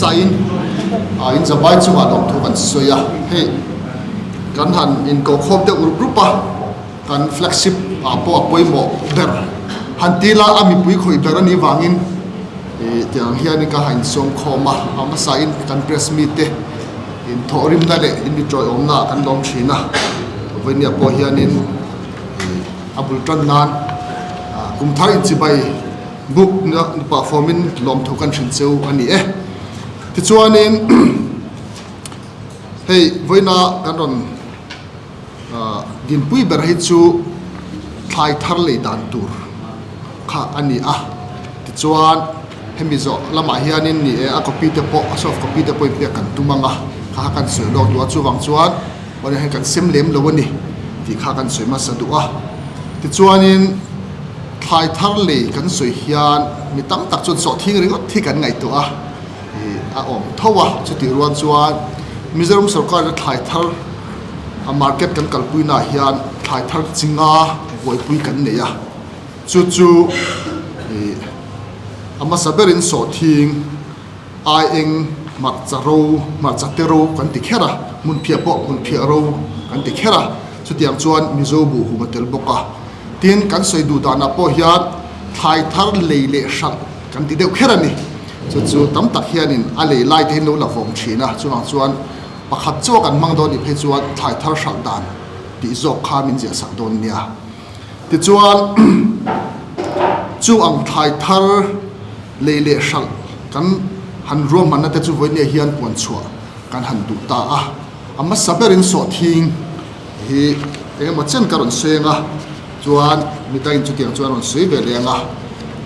Sain in zavai chungah lawmthu kan sawi a, hei kan han inkokhawm deuh rup rup a, kan flagship ah pawh a pawimawh ber han ti la a mipui khawih ber a nih vangin ih tiang hianin ka han insawm khawm a, a hmasain kan press mite inthawhrimna leh inmitawihawmna ah kan lawm thin a, vawinia pawh hianin ih a bul tan nan kum thar inchibai. Book na pah fawmin lawmthu kan hrilh cheu a ni e. Tichuanin hei vawiina kan rawn dinpui ber hi chu thlai thar lei dan tur kha a ni a. Tichuan hemi zawh lamah hianin ni e a copy te pawh a soft copy te pawh inpek kan tum ang a, kha kha kan sawi lawk duh a. Chuvang chuan vawiinah hian kan sem lem lo a ni tih kha kan sawi hmasa duh a. Tichuanin. Thlai thar lei kan sawi hian mi tam tak chuan sawhthing ringawt hi kan ngaihtuah a, ih a awm tho a, chutih rual chuan Mizoram sorkar ina thlai thar a market kan kalpui naah hian thlai thar chi nga buaipui kan nei a, chu chu ih a hmasa berin sawhthing aieng hmarcha ro hmarcha te ro kan ti kher a, hmunphiah pawh hmunphiah ro kan ti kher a, chutiang chuan Mizo buhhum a tel bawk a. Tin, kan sawi duh danah pawh hian thlai thar lei leh hralh kan ti deuh kher a ni. Chu chu tam tak hianin a lei lai te hi an lo la vawm thin a, chuvang chuan pakhat chu a kan hmang dawn nih phei chuan thlai thar hralh dan tih zawk kha min ziah sak dawn nia. Tichuan, chu ang thlai thar lei leh hralh kan han ruahmanna te chu vawinia hian puan chhuah kan han duh ta a. A hmasa berin sawhthing hi eng emaw chen ka rawn sawi ang a, chuan midangin chutiang chuan rawn sawi ve leh ang a.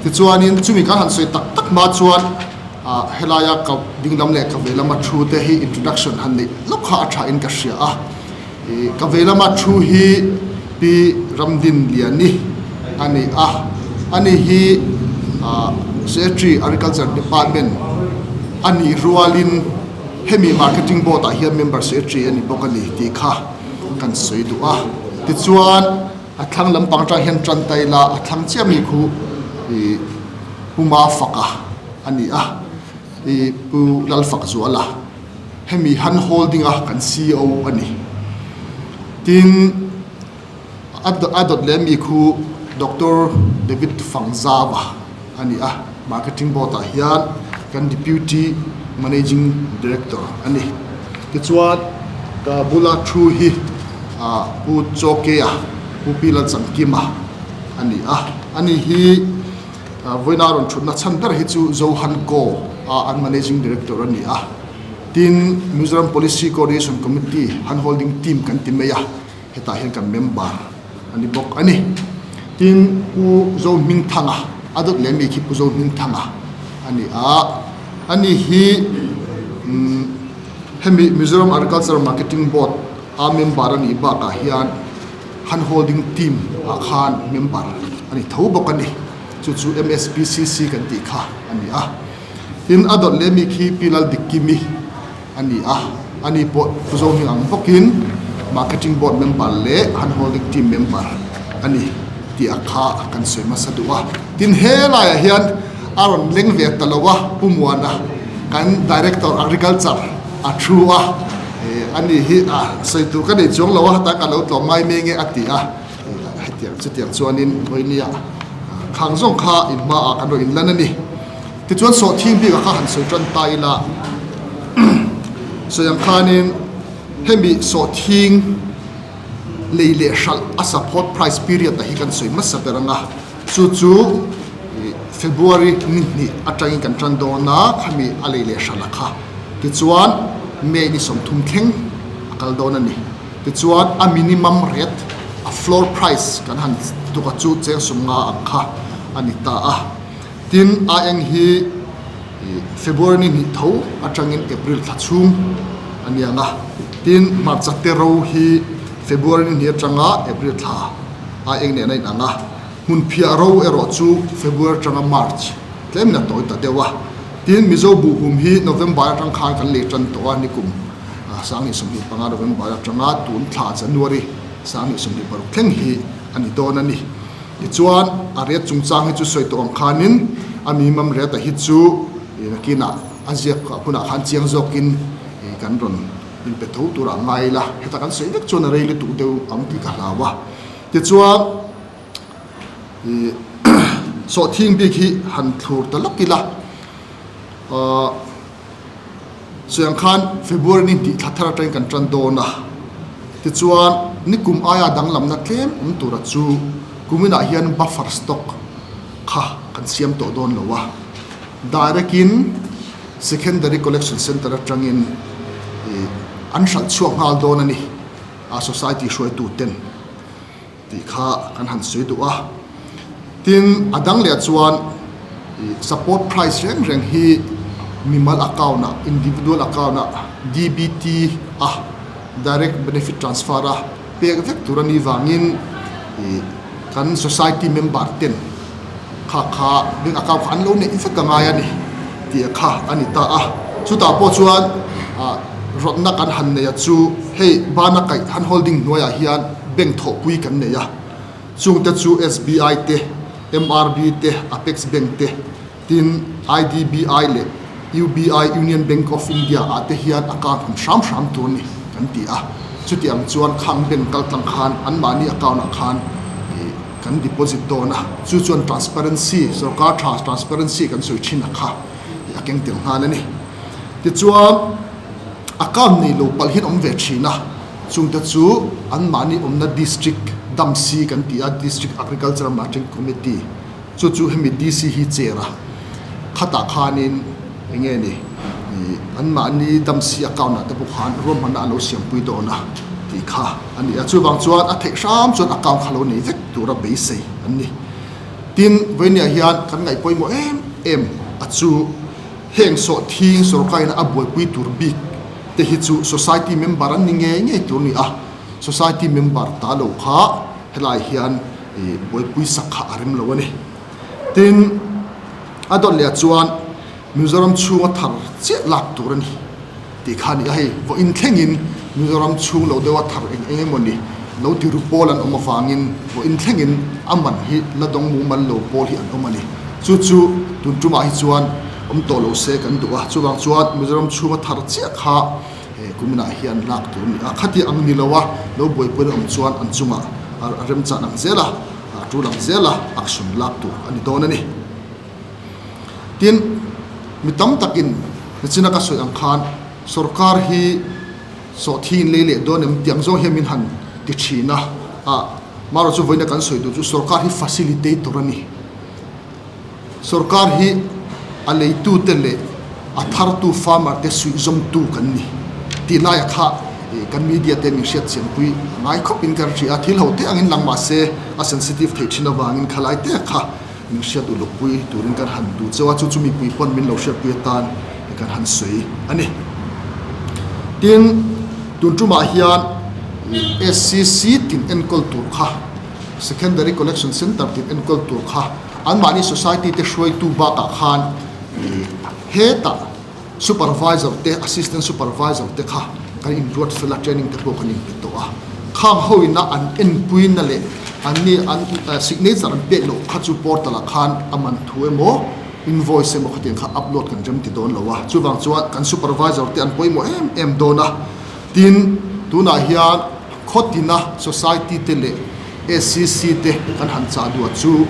Tichuanin chumi kan han sawi tak tak hma chuan ah helaia ka dinglam leh ka veilama thu te hi introduction han neih lawk kha a tha in ka hria a. Ih ka veilama thu hi Pi Ramdinliani a ni a, ani hi ah Secretary Agriculture Department a nih rualin, Hemi Marketing Board ah hian member secretary a ni bawk a ni tih kha kan sawi duh a. Tichuan a thlang lampang atang hian tan ta ila a thlang chiah mi khu ih Pu Mafaka a ni a, ih Pu Lalfakzuala hemi Han Holding a kan ceo a ni. Tin a a dawt leh mi khu Doctor David Fangzava a ni a, Marketing Board ah hian kan Deputy Managing Director a ni. Tichuan ka bula thu hi ah Pu Chawkea, Pu Pi Lalchangkima a ni a, ani hi vawiina rawn thutna chhan ber hi chu Johan Ko a an Managing Director a ni a, tin Mizoram Policy Coordination Committee Hand Holding Team kan ti mai a. Hetah hian kan member a ni bawk a ni. Tin, Pu Zohmingthanga, a dawt leh mi khi Pu Zohmingthanga a ni a. Ani hi hemi Mizoram Agriculture Marketing Board a member a nih bakah hian Han Holding Team ah khan member a ni tho bawk a ni. Chu chu MSPCC kan tih kha a ni a. Tin, a dawt leh mi khi Pi Laldikkimi a ni a, ani pawh Pu Zohming ang bawkin Marketing Board member leh Han Holding Team member a ni tih a kha kan sawi hmasa duh a. Tin, helaiah hian a rawn leng ve ta lo a, Pu Muana kan Director Agriculture a thu a, ani hi a sawi tur ka nei chuang lo a, ta ka lo tlawm ngai mai nge a ti a, hetiang chutiang chuanin vawinia khang zawng kha inhmaah kan rawn inlan a ni. Tichuan sawhthing bikah kha han sawi tan ta ila, sawi ang khanin hemi sawhthing lei leh hralh a support price period ah hi kan sawi hmasa ber ang a, chu chu February ni hnih atangin kan tan dawn a, khami a lei leh hralh a kha. Tichuan May ni 30 thleng a kal dawn a ni. Tichuan a minimum rate, a floor price kan han tuk a chu cheng 50 ang kha a ni ta a. Tin, a eng hi February ni hnih tho atangin April thla chhung a ni ang a. Tin, hmarcha te ro hi February ni hnih atanga April thla a eng nen a inang a. Hmunphiah ro erawh chu February atanga March tlemin a tawi ta deuh a. Tin, Mizo buhhum hi November atang khan kan lei tan tawh a, nikum 2025 November atanga tun thla January 2026 thleng hi a ni dawn a ni. Tichuan, a rate chungchang hi chu sawi tawh ang khanin a minimum rate-a hi chu nakinah A ziak hunah khan chiang zawkin kan rawn inpe tho turah ngai ila, heta kan sawi vek chuan a rei lutuk deuh ang tih ka hlau a. Tichuan sawhthing bik hi han thlur ta lawk ila, Chuang khan February ni hnih thla thar atangin kan tan dawn a, tichuan nikum aia danglamna tlem awm tura chu kuminah hian buffer stock kha kan siam tawh dawn lo a, direct in secondary collection centre atangin an hralh chhuak nghal dawn a ni a society hruaitu ten tih kha kan han sawi duh a. Tin, a dang leh chuan support price reng reng hi mimal account ah, individual account ah, DBT a direct benefit transfer a pek vek tur a nih vangin kan society member ten kha kha bank account kha an lo neih vek a ngai a ni tih kha a ni ta a. Chutah pawh chuan rawtna kan han nei a chu hei bana kaih han holding hnuaiah hian bank thawhpui kan nei a. Chungte chu SBI te, MRB te, Apex Bank te, tin IDBI leh UBI, Union Bank of India, ah te hian account han hram hram tur a ni kan ti a. Chuti ang chuan khang bank kal tlang khan anmahni account ah khan kan deposit dawn a. Chu chuan transparency, sorkar tha transparency kan sawi thin a kha a keng tel nghal a ni. Tichuan account nei lo palh hian awm ve thin a. Chungte chu anmahni awmna District Damsi kan ti a, District Agriculture Marketing Committee, chu chu hemi DC hi chair a, khatah khanin eng nge ni anmahni Damsi account ah te pawh khan ruahmanna a lo siampui dawn a tih kha a ni a. Chuvang chuan a theih hram chuan account kha lo nei vek tura beisei an ni. Tin, vawinia hian kan ngaih pawimawh em em a chu heng sawhthing sorkarin a buaipui tur bik te hi chu society member an ni ngei ngei tur a ni a, society member ta lo kha helai hian buaipui sak kha a rem lo a ni. Tin, a dawt leh ah chuan Mizoram chhunga thar chiah lak tur a ni tih kha a ni a, hei vawiin thlengin Mizoram chhung lo deuha thar eng eng emaw ni lo ti ru pawl an awm avangin vawiin thlengin a man hi la dawng mumal lo pawl hi an awm a ni. Chu chu tun tumah hi chuan awm tawh lo se kan duh a, chuvang chuan Mizoram chhunga thar chiah kha kuminah hian lak tur a ni a, khati ang ni lo a, lo buaipuina awm chuan an chungah a remchan ang zel a, a tul ang zel a, action lak tur a ni dawn a ni. Tin, mi tam takin nichina ka sawi ang khan sorkar hi sawhthiin lei leh dawn em tih ang zawng hian min han ti thin a, marawh chu vawiina kan sawi duh chu sorkar hi facilitator a ni. Sorkar hi a leitute leh a thartu farmer te suihzawmtu kan ni tih laia kha kan media te min hriatchianpui ngai khawpin ka hria a, thil ho te angin lang mahse a sensitive theih thin avangin khalai te kha min hriat ulukpui turin kan han duh cheu a, chu chu mipui pawn min lo hriatpui atan kan han sawi a ni. Tin, tun tumah hian SCC tin enkawl tur kha Secondary Collection Centre tih enkawl tur kha anmahni society te hruaitu bakah khan hetah supervisor te assistant supervisor te kha kan inruat fel a, training te pawh kan inpe tawh a. Khang ho ina an enpuina leh anni an signature an pek loh kha chu portal ah khan a man thu emaw invoice emaw khatiang kha upload kan rem ti dawn lo a. Chuvang chuan kan supervisor te an pawimawh em em dawn a. Tin, tunah hian Khawtina Society te leh SCC te kan han chah duah chu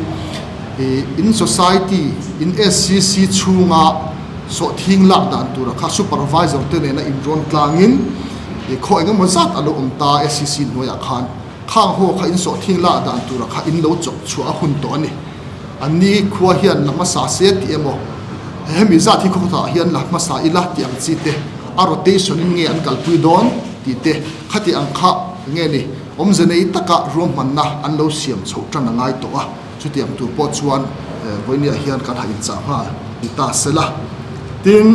in Society, in SCC chhunga sawhthing lak dan tura kha Supervisor te nena inrawn tlangin khaw engemaw zat a lo awm ta SCC hnuaiah khan khang ho kha in sawhthing lak dan tura kha in lo chawp chhuah a hun tawh a ni. Anni khua hian la hmasa se tih emaw hemi zat hi khawkhatah hian la hmasa ila tih ang chi te a rotation in nge an kalpui dawn tih te Khati ang kha nge ni, awmze nei taka ruahmanna an lo siam chhoh tan a ngai tawh a, chuti ang tur pawh chuan vawinia hian kan han inchah nghal ni ta se la. Tin,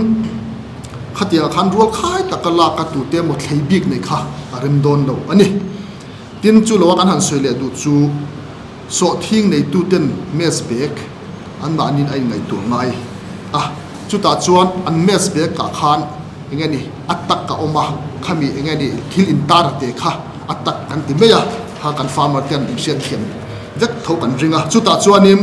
khati ang khan rual khai taka lak a tute emaw thlei bik nei kha a rem dawn lo a ni. Tin, chu loa kan han sawi leh duh chu sawhthing neituten mess bag anmahniin a inngaihtuah ngai a, chutah chuan an mess bag ah khan, Enge ni a tak a awm a, khami enge ni thil intar te kha a tak kan ti mai a, kha kan farmer te an inhriat thiam vek tho kan ring a, chutah chuanin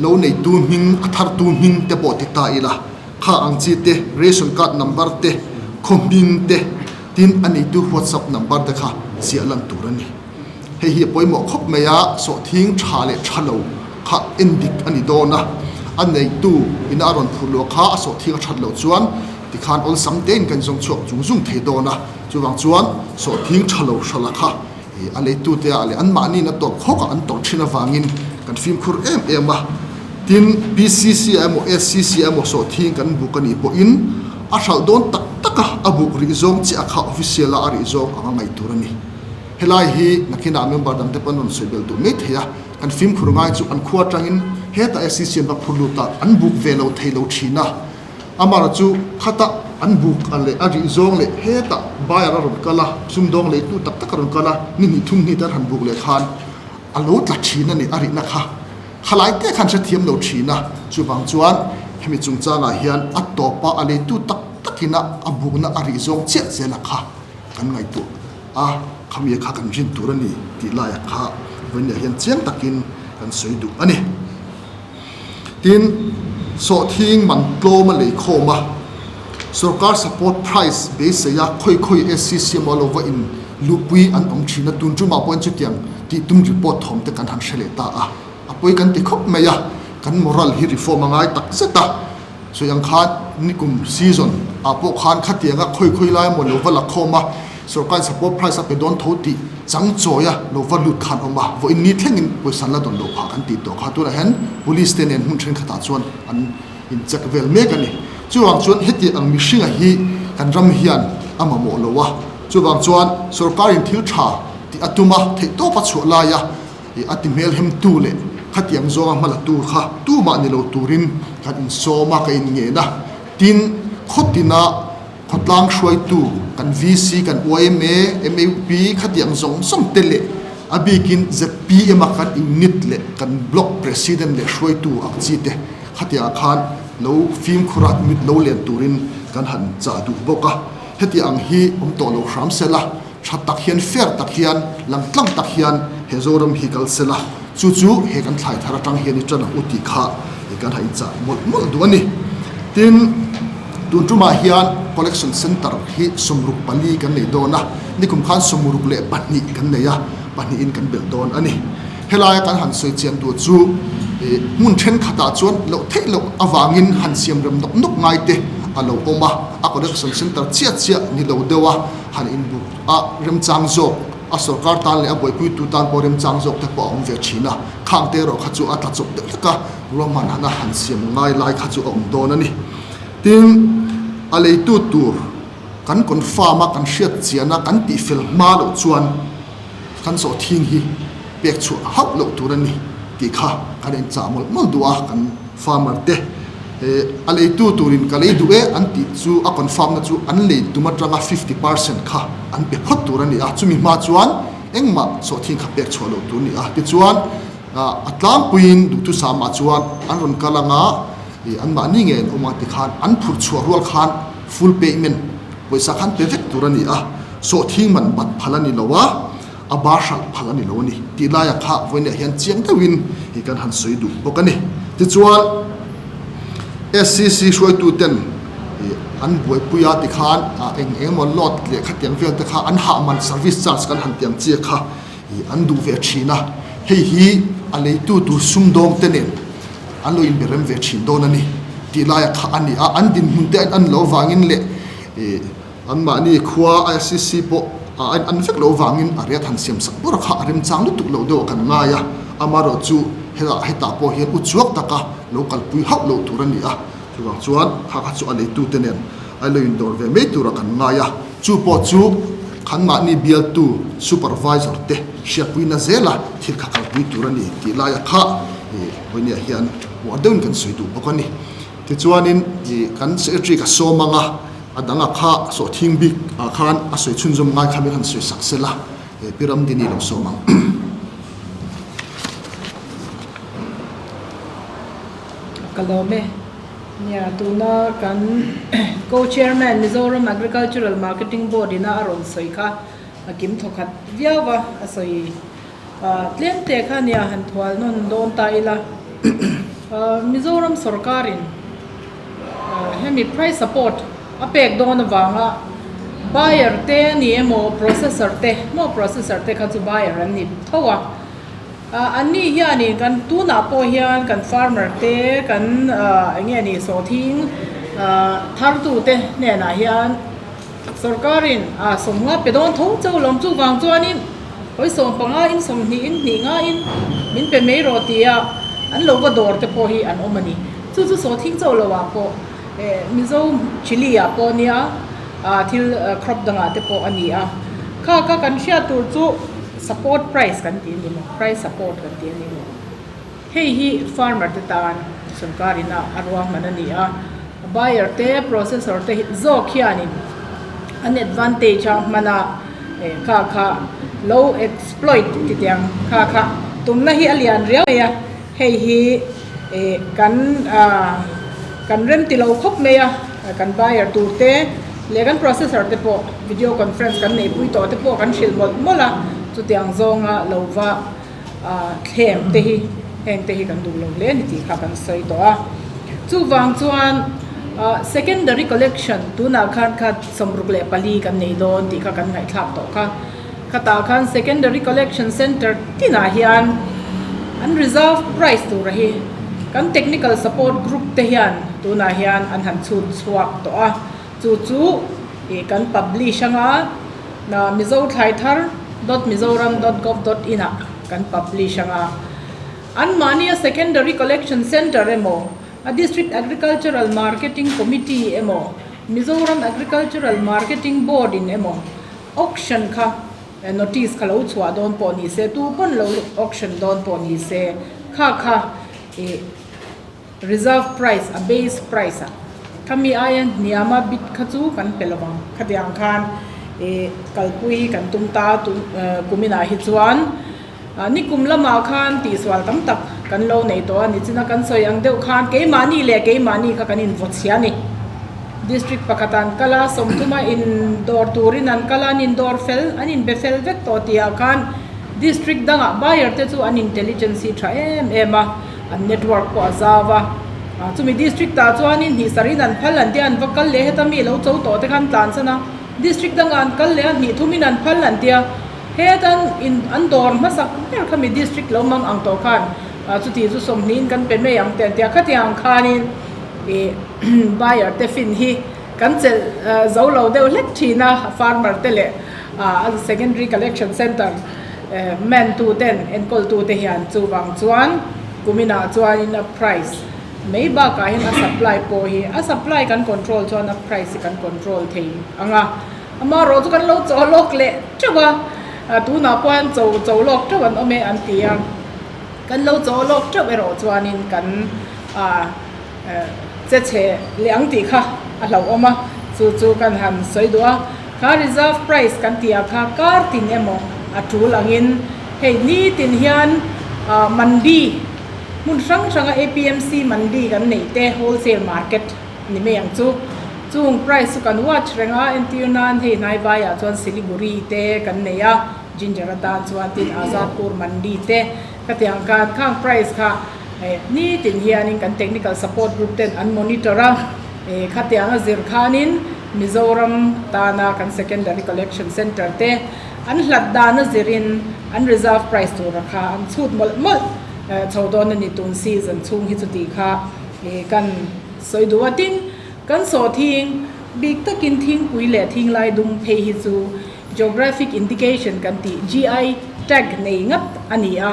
lo neitu hming a thartu hming te pawh ti ta ila. Kha ang chi te, ration card number te, khaw hming te, tin a neitu whatsapp number te kha ziah lan tur a ni. Hei hi a pawimawh khawp mai a, sawhthing tha leh tha lo kha en dik a ni dawn a, a neitu ina a rawn phurh luah kha a sawhthing a that loh chuan tikhan awlsam tein kan zawng chhuak zung zung thei dawn a, chuvang chuan sawhthing tha lo hrala kha a leitute ah leh anmahniin a tawp khawkah an tawrh thin avangin kan fimkhur em em a. Tin, PCC ah emaw SCC ah emaw sawhthing kan buk a nih pawhin a hralh dawn tak tak a, a buk rih zawng chiah kha official a a rih zawng anga ngaih tur a ni. Helai hi nakinah member dangte pawn rawn sawi belh duh mai thei a, kan fimkhur ngai chu an khua atangin hetah SCC an va phur lut a, an buk ve lo thei lo thin a. Amara chu khata an buk a leh a rih zawng leh hetah buyer a rawn kal a, sumdawng leitu tak tak a rawn kal a, ni hnih thum hnih te an han buk leh khan a lo tla thin a ni, a rihna kha khalai te khan hrethiam lo thin a, chuvang chuan hemi chungchangah hian a tawpa a leitu tak takin a a bukna a rih zawng chiah zela kha kan ngaihtuah a, khami kha kan rin tur a ni tih laia kha vawinia hian chiang takin kan sawi duh a ni. Tin, sawhthing man tlawm a lei khawm a, sorkar support price beisei a khawi khawi SCC emaw lova in luhpui an awm thin a, tun tumah pawhin chutiang tih tum report thawm te kan han hre leh ta a, a pawi kan ti khawp mai a, kan moral hi reform a ngai tak zet a, sawi ang khan nikum season ah pawh khan khatianga khawi khawi lai emaw lova la khawm a, Sorkar support price a pe dawn tho tih chang chawi a lo va lut khan awm a, vawiin ni thlengin pawisa an la dawn loh phah kan tih tawh kha. Tunah hian police te nen hmun thenkhatah chuan an in check vel mek a ni. Chuvang chuan heti ang mihringa hi kan ram hian a mamawh lo a, chuvang chuan sorkarin thil tha tih a tum a, theihtawp a chhuah laia a ti hmelhem tu leh khatiang zawnga hma la tu kha tumah ni lo turin kan insawm a, ka inngen a. Tin, khawtina Khawtlang hruaitu kan VC, kan yma, MAP khatiang zawng zawng te leh a bikin zpm a kan unit leh kan block president leh hruaitu ang chi te khatiangah khan lo fimkhur a mit lo len turin kan han chah duh bawk a. Heti ang hi awm tawh lo hram sela, tha tak hian fair tak hian langtlang tak hian he Zoram hi kal sela, chu chu he kan thlai thar atang hian i tan ang u tih kha kan han inchah mawlh mawlh duh a ni. Tin. Tun tumah hian Collection Centre hi 64 kan nei dawn a, nikum khan 62 kan nei a, pahnihin kan belh dawn a ni. Helaia kan han sawi chian tur chu hmun thenkhatah chuan loh theih loh avangin han siam rem nawk nawk ngai te a lo awm a, a Collection Centre chiah chiah ni lo deuh a han inbuk a remchang zawk, a sorkar tan leh a buaipuitu tan pawh remchang zawk te pawh a awm ve thin a, khang te erawh kha chu a tla chawp deuh hlek a, ruahman hana han siam ngai lai kha chu a awm dawn a ni. Tin, a leitu tur kan confirm a, kan hriat chian a, kan tihfel hma loh chuan kan sawhthing hi pek chhuah hauh loh tur a ni tih kha kan inchah mawlh mawlh duh a, kan farmer te a leitu turin ka lei duh e an tih chu a confirm na chu an lei tum atanga 50% kha an pe phawt tur a ni a, chumi hma chuan engmah sawhthing kha pek chhuah loh tur a ni a, tichuan a tlangpuiin duhthusam ah chuan an rawn kal anga Ih anmahni nge an awm a tikhan an phurh chhuah rual khan full payment pawisa khan pe vek tur a ni a, sawhthing man bat phal a ni lo a, a bar hralh phal a ni lo a ni tih laiah kha vawiinah hian chiang deuhin ih kan han sawi duh bawk a ni. Tichuan SCC hruaituten ih an buaipui a tikhan ah eng eng emaw load leh khatiang vel te kha an hah man service charge kan han tiam chiah kha ih an duh ve thin a, hei hi a leitu tur sumdawng te nen an lo inbe rem ve thin dawn a ni tih laia kha a ni a, an dinhmun te an lo vangin leh ih anmahni khua ICC pawh a an vek lo vangin a riat han siam sak bawrh kha a remchang lutuk lo deuh a kan ngai a, amaherawh chu helah hetah pawh hian uchuak taka lo kalpui hauh loh tur a ni a, chuvang chuan kha kha chu a leitute nen a lo indawr ve mai tura kan ngai a, chu pawh chu khanmahni bialtu supervisor te hriatpuina zela thil kha kalpui tur a ni tih laia kha Ih vawinia hian uar deuhin kan sawi duh bawk a ni. Tichuanin ih kan secretary ka sawm ang a, a danga kha sawhthing bik ah khan a sawi chhunzawm ngai kha min han sawi sak sela, eh Pi Ramdini lo sawm ang. Ka lawm e. Nia, tuna kan Co-Chairman Mizoram Agricultural Marketing Board ina a rawn sawi kha a kim thawkhat viau a, a sawi. Tlem te kha nia han thual nawn dawn ta ila, Mizoram sorkarin Hemi price support a pek dawn avanga buyer te a ni emaw processor te maw processor te kha chu buyer an ni tho a. An ni hianin kan tunah pawh hian kan farmer te kan eng nge ni sawhthing thartu te hnenah hian Sorkarin a sawmnga pe dawn tho chauh lawm chuvang chuanin hawi 15 in 20 in hnih nga in min pe mai rawh tia an lo va dawr te pawh hi an awm a ni. Chu chu sawhthing chauh lo ah pawh eh Mizo chilli ah pawh nia ah thil crop dangah te pawh a ni a. Kha kha kan hriat tur chu support price kan ti a ni maw price support kan ti a ni maw. Hei hi farmer te tan sorkarin a a ruahman a ni a, buyer te processor te zawk hianin an advantage a hman a eh kha kha lo exploit ti tiang kha kha tumna hi a lian riau mai a, hei hi eh kan ah kan rem ti lo khawp mai a, kan buyer tur te leh kan processor te pawh video conference kan neihpui tawh te pawh kan hrilh mawlh mawlh a, chutiang zawnga lo va. Thlem te hi heng te hi kan duh lo hle a ni tih kha kan sawi tawh a. Chuvang chuan secondary collection tunah khan kha 64 kan nei dawn tih kha kan ngaihthlak tawh kha. Khatah khan secondary collection centre tinah hian an reserve price tura hi kan technical support group te hian tunah hian an han chhut chhuak tawh a. Chu chu ih kan publish anga na Mizo thlai thar dot mizoram dot gov dot in ah kan publish anga anmahnia secondary collection centre emaw a district agricultural marketing committee emaw Mizoram agricultural marketing board in emaw auction kha notice kha lo chhuah dawn pawh ni se tu pawn lo auction dawn pawh ni se kha kha ih Reserve price a base price a khami aia hniama bid kha chu kan pe lo ang. Khatiang khan ih kalpui hi kan tum ta tu kuminah hi chuan nikum lamah khan tihsual tam tak kan lo nei tawh a ni china kan sawi ang deuh khan keimahni leh keimahni kha kan invaw chhia a ni. District pakhat an kal a, 30 a indawr turin an kal a, an indawr fel an inbe fel vek tawh tihah khan district dangah buyer te chu an intelligence hi tha em em a. An network pawh a zau a, chumi district ah chuanin hnih sarhin an phal an tia an va kal leh heta mi lo cho tawh te khan tlan san a, district dangah an kal leh a hnih thumin an phal an tia hetan in an dawr hmasak ber kha mi district lo mang ang tawh khan chuti chu 20 in kan pe mai ang te an tia khatiang khanin ih buyer te fin hi kan chelh zo lo deuh hlek thin a farmer te leh a secondary collection center Man tu ten enkawl tu te hian chuvang chuan kuminah chuanin a price mai bakah hian a supply pawh hi a supply kan control chuan a price hi kan control thei ang a, amaherawh chu kan lo chaw lawk leh teuh a, tunah pawh hian cho cho lawk teuh an awm e an ti a, kan lo chaw lawk teuh erawh chuanin kan ah che chhe leh ang tih kha a hlauhawm a, chu chu kan han sawi duh a. Kha reserve price kan tih ah kha kar tin emaw a tul angin hei nitin hian mandi hmun hrang hranga APMC mandi kan neih te wholesale market ni mai ang chu. Chung price chu kan watch reng a, entir nan hei hnai vaiah chuan Siliguri te kan nei a, ginger atan chuan tin Azadpur mandi te khatiang khan khang price kha nitin hianin kan technical support group ten an monitor a, khatiang a zir khanin Mizoram tana kan Secondary Collection Centre te an hlat dana zirin an reserve price tura kha an chhut mawlh mawlh chho dawn a ni tun season chhung hi chuti kha kan sawi duh a. Tin, kan sawhthing bik takin thingpui leh thinglai dum phei hi chu Geographic Indication kan tih GI tag nei ngat a ni a,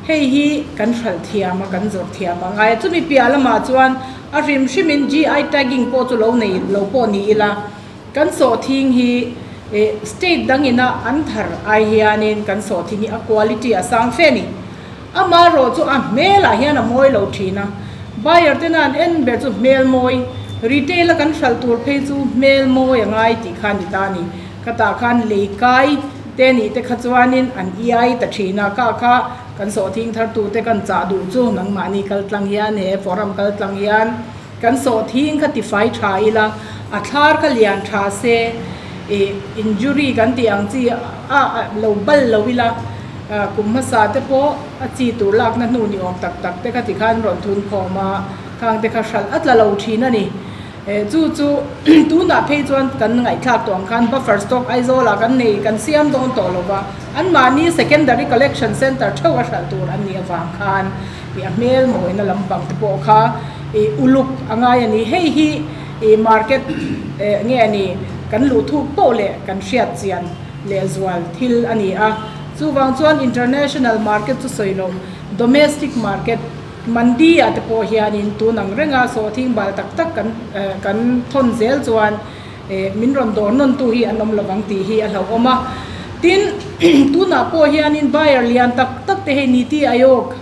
hei hi kan hralh thiam a, kan zawrh thiam a ngai a. Chumi piah lamah chuan a hrim hrimin GI tagging pawh chu lo nei lo pawh ni ila, kan sawhthing hi state dangina an thar ai hianin kan sawhthing hi a quality a sang fe a ni. Amaherawh chu a hmelah hian a mawi lo thin a, buyer tena an en ber chu hmel mawi, retail a kan hralh tur phei chu hmel mawi a ngai tih kha a ni ta a ni. Khatah khan lei kai te nih te kha chuanin an iai ta thin a, kha kha kan sawhthing thar tute kan chah duh chu nangmahni kal tlang hian he forum kal tlang hian kan sawhthing kha tifai tha ila, a thlar kha lian tha se ih injury kan tih ang chi a lo bal lo ila, kum hmasa te pawh a chi tur lakna hnu ni awm tak tak te kha tikhan rawn thun khawm a, khang te kha hralh a tla lo thin a ni. Chu chu tunah phei chuan kan ngaihthlak tawh ang khan buffer stock Aizawlah kan nei kan siam dawn tawh lo va, anmahni secondary collection centre theuh a hralh tur an nih avang khan a hmel mawina lampang te pawh kha uluk a ngai a ni. Hei hi market nge a ni kan luh thuk poh leh kan hriat chian lehzual thil a ni a. Chuvang chuan international market chu sawi lo domestic market Mandi ah te pawh hianin tun ang renga sawhthing bal tak tak kan kan thawn zel chuan min rawn dawr nawn tu hi an awm lovang tih hi a hlauhawm a. Tin, tunah pawh hianin buyer lian tak tak te hei Niti Aayog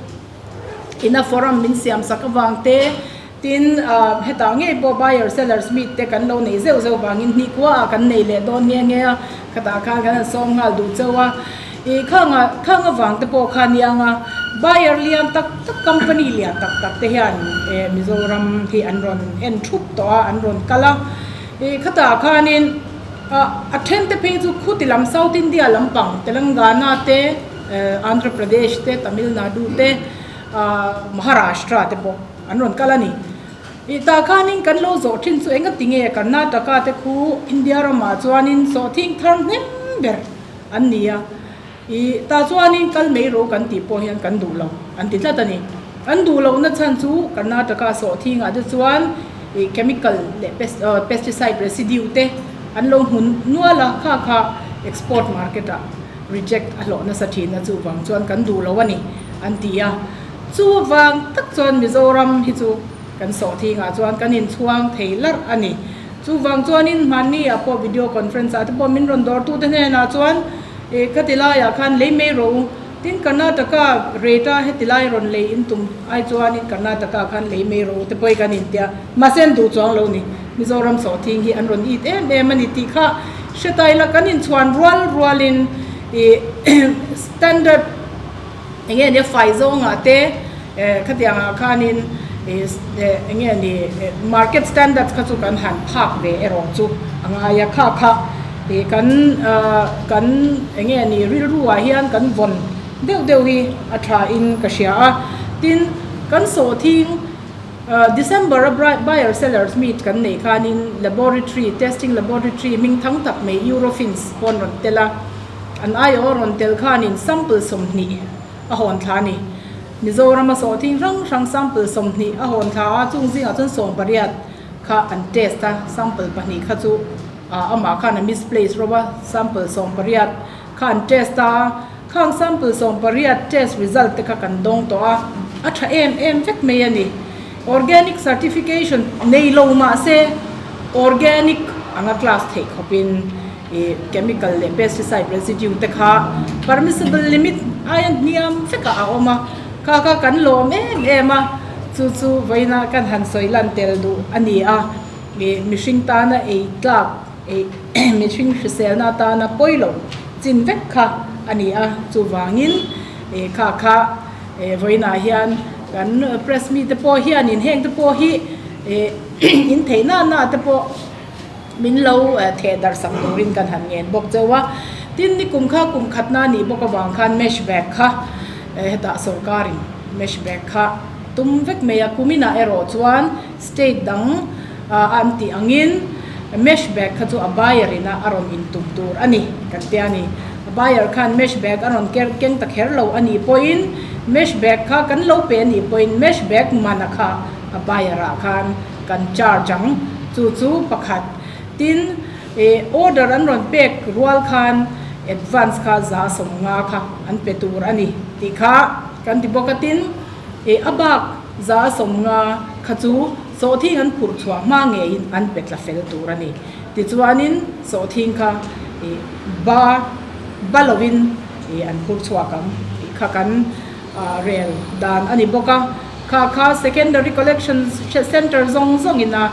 ina forum min siam sak avang te, tin hetah ngei pawh buyer sellers meet te kan lo nei zeuh zeuh vangin hnih kua ah kan nei leh dawn nghe nghe a, khatah khan kan han sawm nghal duh chauh a. Ih khanga khang avang te pawh kha aniang a, buyer lian tak tak company lian tak tak te hian eh Mizoram hi an rawn en thup tawh a, an rawn kal a. Ih khatah khanin ah a then te phei chu khuti lam South India lampang Telangana te eh Andhra Pradesh te Tamil Nadu te ah Maharashtra te pawh an rawn kal a ni. Ih tah khanin kan lo zawh thin chu engati nge Karnataka te khu India ramah chuanin sawhthing thar hnem ber An ni a, i tah chuanin kal mai rawh kan tih pawh hian kan duh lo an ti tlat a ni. An duh lohna chhan chu Karnataka sawhthingah te chuan i chemical leh pesticide residue te an lo hmu nual a, kha kha export market ah reject a hlawh nasa thin a, chuvang chuan kan duh lo a ni an ti a. Chuvang tak chuan Mizoram hi chu kan sawhthingah chuan kan inchhuang thei larh a ni. Chuvang chuanin hmanni ah pawh video conference ah te pawh min rawn dawr tute hnenah chuan ih khati laiah khan lei mai rawh u, tin Karnataka rate a heti lai rawn lei in tum ai chuanin Karnataka khan lei mai rawh u te pawh hi kan intia, mahse an duh chuang lo ni, Mizoram sawhthing hi an rawn it em em a ni tih kha hre ta ila kan inchhuan rual rualin ih standard eng nge nia fai zawngah te khatiangah khanin eng nge ni market standards kha chu kan han phak ve erawh chu a ngai a, kha kha kan kan eng nge ni rilruah hian kan vawn deuh deuh hi a tha in ka hria a, tin kan sawhthing December a buyer sellers meet kan neih khanin laboratory testing laboratory hming thang tak mai Eurofins pawh an rawn tel a. An aiawh rawn tel khanin sample 20 a hawn thla a ni. Mizorama sawhthing hrang hrang sample 20 a hawn thla a, chung zingah chuan 18 kha an test a, sample pahnih kha chu amah khan a misplace rawp a, sample 18 kha an test a, khang sample 18 test result te kha kan dawng tawh a, a tha em em vek mai a ni. Organic certification nei lo mah se organic anga class theih khawpin Ih chemical leh pesticide residue te kha permissible limit aia hniam vekah a awm a, kha kha kan lawm em em a, chu chu vawiina kan han sawi lan tel duh a ni a, ih mihring tana ei tlak ei mihring hriselna atana pawi loh chin vek kha a ni a, chuvangin ih kha kha ih vawiinah hian kan press mite pawh hianin heng te pawh hi ih intheih nana te pawh. Min lo theh darh sak turin kan han ngen bawk chauh a. Tin, ni kum kha kum khatna a nih bawk avang khan mesh bag kha hetah sorkarin mesh bag kha tum vek mai a. Kuminah erawh chuan state dang an tih angin mesh bag kha chu a buyer ina a rawn intum tur a ni kan tia a ni. A buyer khan mesh bag a rawn keng ta kher lo a nih pawhin mesh bag kha kan lo pe a nih pawhin mesh bag mana kha a buyer ah khan kan charge ang chu chu pakhat tin ih order an rawn pek rual khan advance kha 150 kha an pe tur a ni tih kha kan ti bawk a tin ih a bak 150 kha chu sawhthing an phurh chhuah hma ngeiin an pe tla fel tur a ni tichuanin sawhthing kha ih ba ba lovin ih an phur chhuak ang tih kha kan rel dan a ni bawk a. Kha kha Secondary Collection Centre zawng zawngin a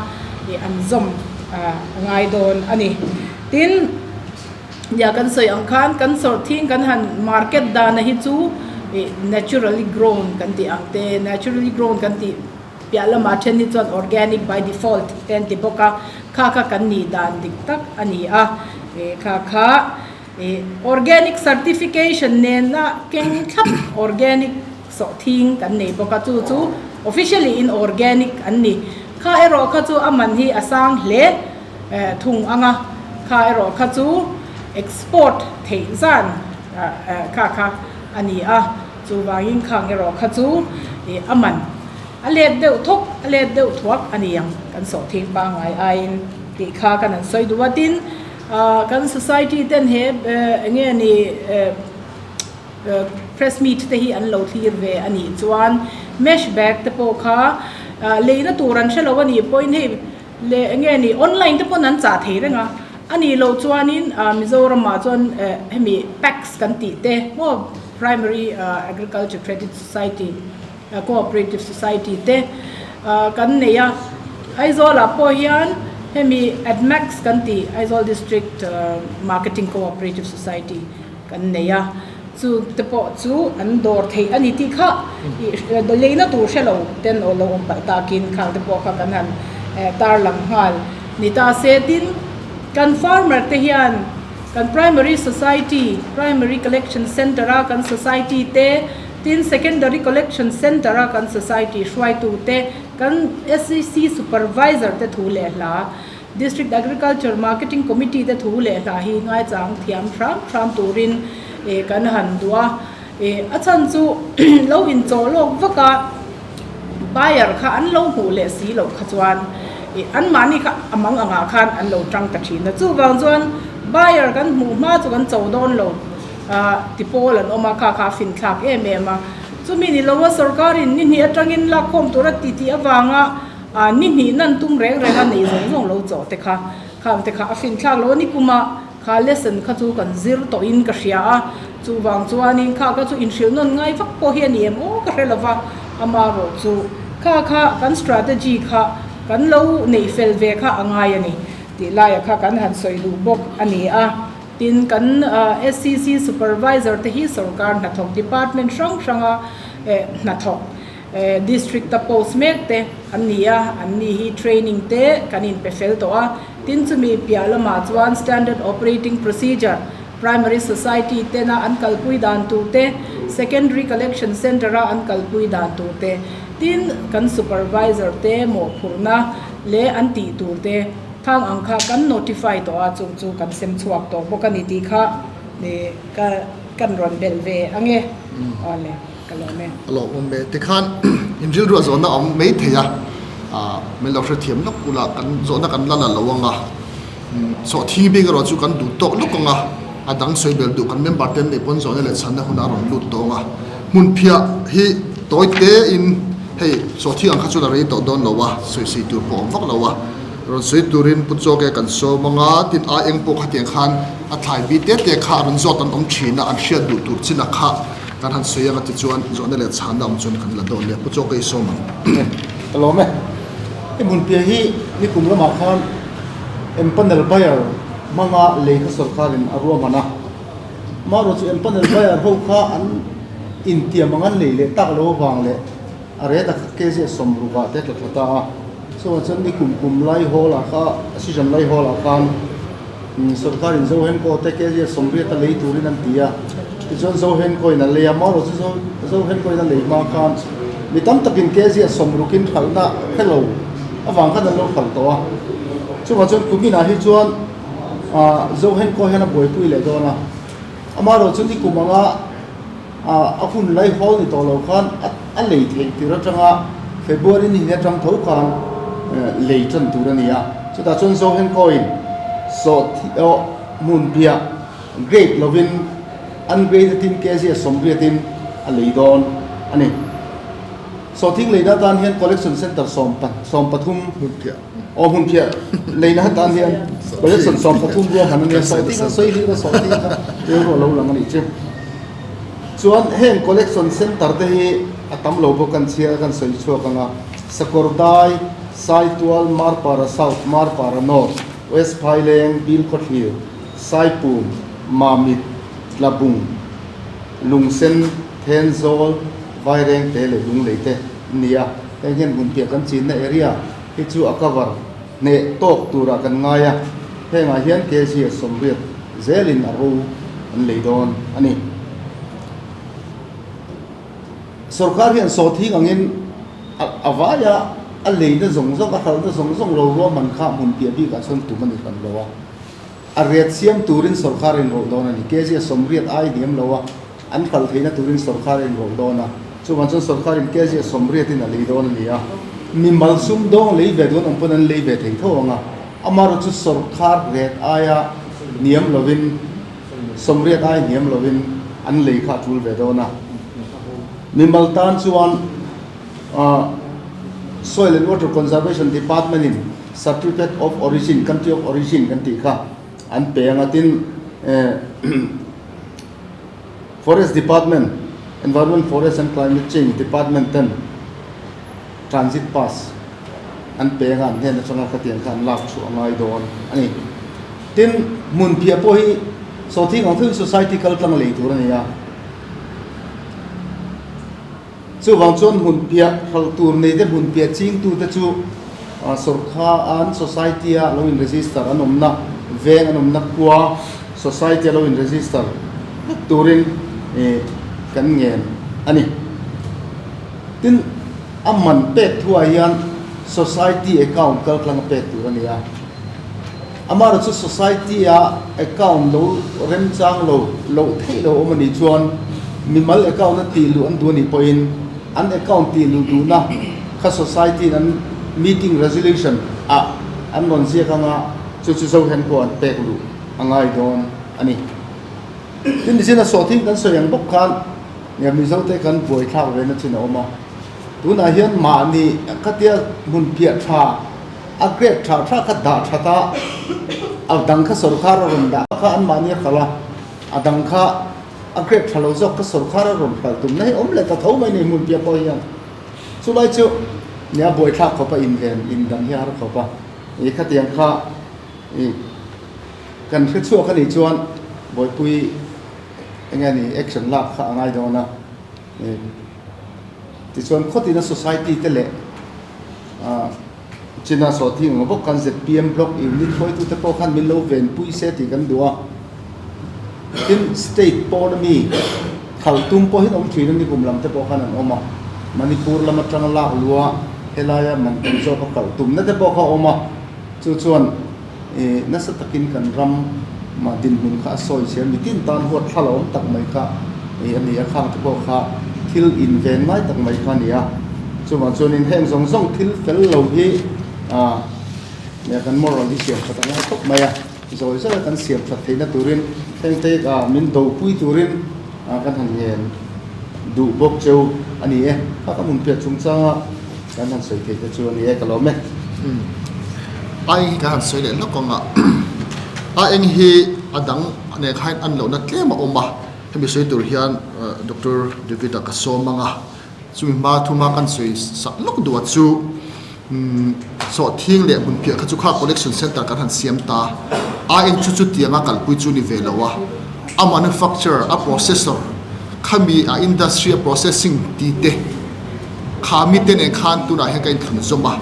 an zawm a ngai dawn a ni. Tin, nia kan sawi ang khan kan sawrhthing kan han market dana hi chu naturally grown kan tih ang te, naturally grown kan tih piah lamah then hi chuan organic by default te an ti bawk a, kha kha kan nih dan dik tak a ni a, kha kha organic certification nena keng thlap organic. Sawhthing kan nei bawk a, chu chu officially in organic an ni. Kha erawh kha chu a man hi a sang hle thung ang a, kha erawh kha chu export theih zan kha kha a ni a, chuvangin khang erawh kha chu a man a let deuh thawk, a let deuh thuak a ni ang kan sawhthing pangngai aiin tih kha kan han sawi duh a. Tin, kan society ten he eng nge ni Press meet te hi an lo thlir ve a nih chuan mesh bag te pawh kha leina tur an hre lo a nih pawhin hei leh eng nge ni online te pawn an chah thei reng a, a nih loh chuanin Mizoramah chuan hemi PACS kan tih te maw Primary Agriculture Credit Society Cooperative Society te kan nei a, Aizawlah pawh hian hemi ADMACS kan tih Aizawl District Marketing Cooperative Society Kan nei a, chu te pawh chu an dawr theih a ni tih kha leina tur hre lo ten aw lo awm palh takin khang te pawh kha kan han tarlang nghal ni ta se. Tin, kan farmer te hian kan primary society, primary collection centre a kan society te, tin secondary collection centre a kan society hruaitu te, kan SEC supervisor te thu leh hla District Agriculture Marketing Committee te thu leh hla hi ngaichang thiam hram hram turin kan han duh a. A chhan chu lo inchawh lawk vak a, buyer kha an lo hmuh leh si loh kha chuan anmahni kha a mang angah khan an lo tang ta thin a. Chuvang chuan buyer kan hmuh hma chu kan cho dawn lo ti pawl an awm a, kha kha a finthlak em em a. Chumi ni loa sorkarin ni hnih atangin lakkhawm tura titih avanga A ni hnih nan tum reng reng a nei zawng zawng lo chawh te kha, khang te kha a fin thlak lo a ni kuma kha lesson kha chu kan zir tawh in ka hria a, chuvang chuanin kha kha chu inhrilh nawn ngai vak pawh hi a ni em aw ka hre lo va, amarawh chu kha kha kan strategy kha kan lo neih fel ve kha a ngai a ni tih laiah kha kan han sawi duh bawk a ni a. Tin, kan SCC supervisor te hi sorkar hnathawk department hrang hranga hnathawk District a post mek te an ni a, an ni hi training te kan inpe fel tawh a, tin chumi piah lamah chuan Standard Operating Procedure, Primary Society tena an kalpui dan tur te, Secondary Collection Centre a an kalpui dan tur te, tin kan Supervisor te mawhphurhna leh an tih tur te khang ang kha kan notify tawh a, chung chu kan sem chhuak tawh bawk a ni tih kha ka kan rawn belh ve ange. Awle. Ka lawm e. A lawmawm e. Tikhan in rilru a zawhna awm mai thei a, min lo hrethiam lawk ula kan zawhna kan la la lo ang a, sawhthing bik erawh chu kan duh tawk lawk ang a, a dang sawi bel duh kan member te an neih pawn zawhna leh chhanna hunah a rawn lut tawh ang a, hmunphiah hi tawi te in hei sawhthing ang kha chuan a rei tawh dawn lo a, sawisei tur pawh awm vak lo a, rawn sawi turin Pu Chawke kan sawm ang a, tin a eng pawh khatiang khan a thlai bi te te kha a rawn zawt an awm thin a, an hriat duh tur chinah kha. Kan han sawi anga tichuan zawhna leh chhanna awm chuan kan la dawn nia, Pu Chawka i sawm ang. Ka lawm e. I hmunpia hi nikum lamah khan empanel buyer hmanga lei kha sorkarin a ruahman a. Amaherawhchu empanel buyer ho kha an intiam ang an lei leh tak lo avang leh a rate a kha kg 60 ah te tla thla ta a. Chuvang chuan nikum kum lai hawl ah kha season lai hawl ah khan Sorkarin Zohenkaw te kg 80 a lei turin an ti a, tichuan Zohenkaw-in a lei a, marawh chu Zohenkaw-in a lei hma khan mi tam takin kg 60 in hralhna hre lo avang khan an lo hralh tawh a. Chuvang chuan kuminah hi chuan Zohenkaw hian a buaipui leh dawn a, amaherawh chu nikum anga a hun lai hawl ni tawh lo khan a lei theih tir atanga February ni hnih atang tho khan lei tan tur a ni a, chutah chuan Zohenkaw-in sawhthi aw hmun piah grade lovin ungraded in kg 80 in a lei dawn a ni. Sawhthing leina atan hian collection centre 13 aw hmun piah leina atan hian collection 13 ruahman a nia, sawhthing a sawi hlir a sawhthing kha rilru a lo lang a nih chu. Chuan heng collection centre te hi a tam lo bawk kan chhiar a kan sawi chhuak ang a, Sakawrdai, Saitual, Marpara South, Marpara North, West Phaileng, Bilkhawthlir, Saipum, Mamit, Tlabung, Lungsen, Thenzawl, Vaireng te leh Lunglei te an ni a. Heng hian hmunphiah kan chinna area hi chu a cover hneh tawk turah kan ngai a, hengah hian kg 80 zelin a ro an lei dawn a ni. Sorkar hian sawhthing angin a vaia A leina zawng zawng, a hralhna zawng zawng lo ruahman kha hmun piah bikah chuan tum a ni hran lo a. A riat siam turin sawrkar a inrawlh dawn a ni. Kg a 80 ai hniam lo a, an hralh theihna turin sawrkar a inrawlh dawn a. Chuvang chuan sawrkarin kg a 80 in a lei dawn a ni a. Mimal sumdawng lei ve duan awm pawn an lei ve thei tho ang a. Amaherawhchu chu sawrkar ret aia hniam lovin, 80 ai hniam lovin an lei kha a tul ve dawn a. Mimal tan chuan Soil and Water Conservation Department in Certificate of Origin, Country of Origin kan tih kha an pe ang a, tin Forest Department, Environment, Forest and Climate Change Department ten Transit Pass an pe ang a, an hnen atanga khatiang kha an lak chhuah a ngai dawn a ni. Tin, hmunphiah pawh hi Sawhthing ang theuhin Society kal tlang lei tur a ni a. Chuvang chuan hmunphiah hralh tur nei te hmunphiah chingtute chu sawrkha an society a lo in register an awmna veng an awmna khua society a lo in register vek turin kan ngen a ni. Tin, a man pek thuah hian society account kaltlang a pek tur a ni a. Amaherawhchu society a account lo remchang lo loh theih lo awm a nih chuan mimal account a tih luh an duh a nih pawhin an account tih luh duhna kha society in an meeting resolution ah an rawn ziak anga chu chu zohen pawh an pek luh a ngai dawn a ni. Tin nichin a sawhthing kan sawi ang bawk khan Mizote kan buaithlak ve na chin a awm a, tunah hian mahni khatia hmun piah tha A grade tha tha kha dah that a, a dang kha sawrkar a rawn dah kha anmahni a hralh a, a dang kha a grade tha lo zawk kha sawrkar a rawn hralh tumna hi awm leh ta tho mai ni hmun piah pawh hian. Chulai chu nia buaithlak khawp a inven indang hi a har khawp a, i khatiang kha i kan hre chhuak a nih chuan buaipui enge ni action lak kha a ngai dawn a, tichuan khawtina society te leh China sawhthing ang bawk khan zpm block unit hruaitute pawh khan min lo venpui se tih kan duh a. Tin, state pawn ami khalh tum pawhin awm thin a ni kum lam te pawh khan an awm a. Manipur lam atanga lak luh a helaia man tum zawk a kalh tumna te pawh kha a awm a. Chu chuan nasa takin kan ram mah dinhmun kha a sawi che a, mitin tan huat thla lo awm tak mai kha a ni a, khang te pawh kha thil inven ngai tak mai kha a ni a. Chuvang chuanin heng zawng zawng thil fel lo hi kan moral hi siam that a ngai khawp mai a, zawi zawi a kan siam that theihna turin heng te min dopui turin kan han ngen duh bawk cheu a ni e. Kha ka hmun piah chungchanga kan han sawi theih te chu a ni e, ka lawm e. A eng hi kan han sawi leh lawk ang a, a eng hi a dang nen khain an lohna tlem a awm a, hemi sawi tur hian Doctor David-a ka sawm ang a, chumi hma thuma kan sawi sak lawk duh a chu sawhthing leh hmunphiah kha chu kha collection center kan han siam ta, a eng chu chutianga kalpui chu ni ve lo a, a manufacturer, a processor khami a industry a processing ti te. Kha mite nen khan tunah hian ka inthlun zawm a,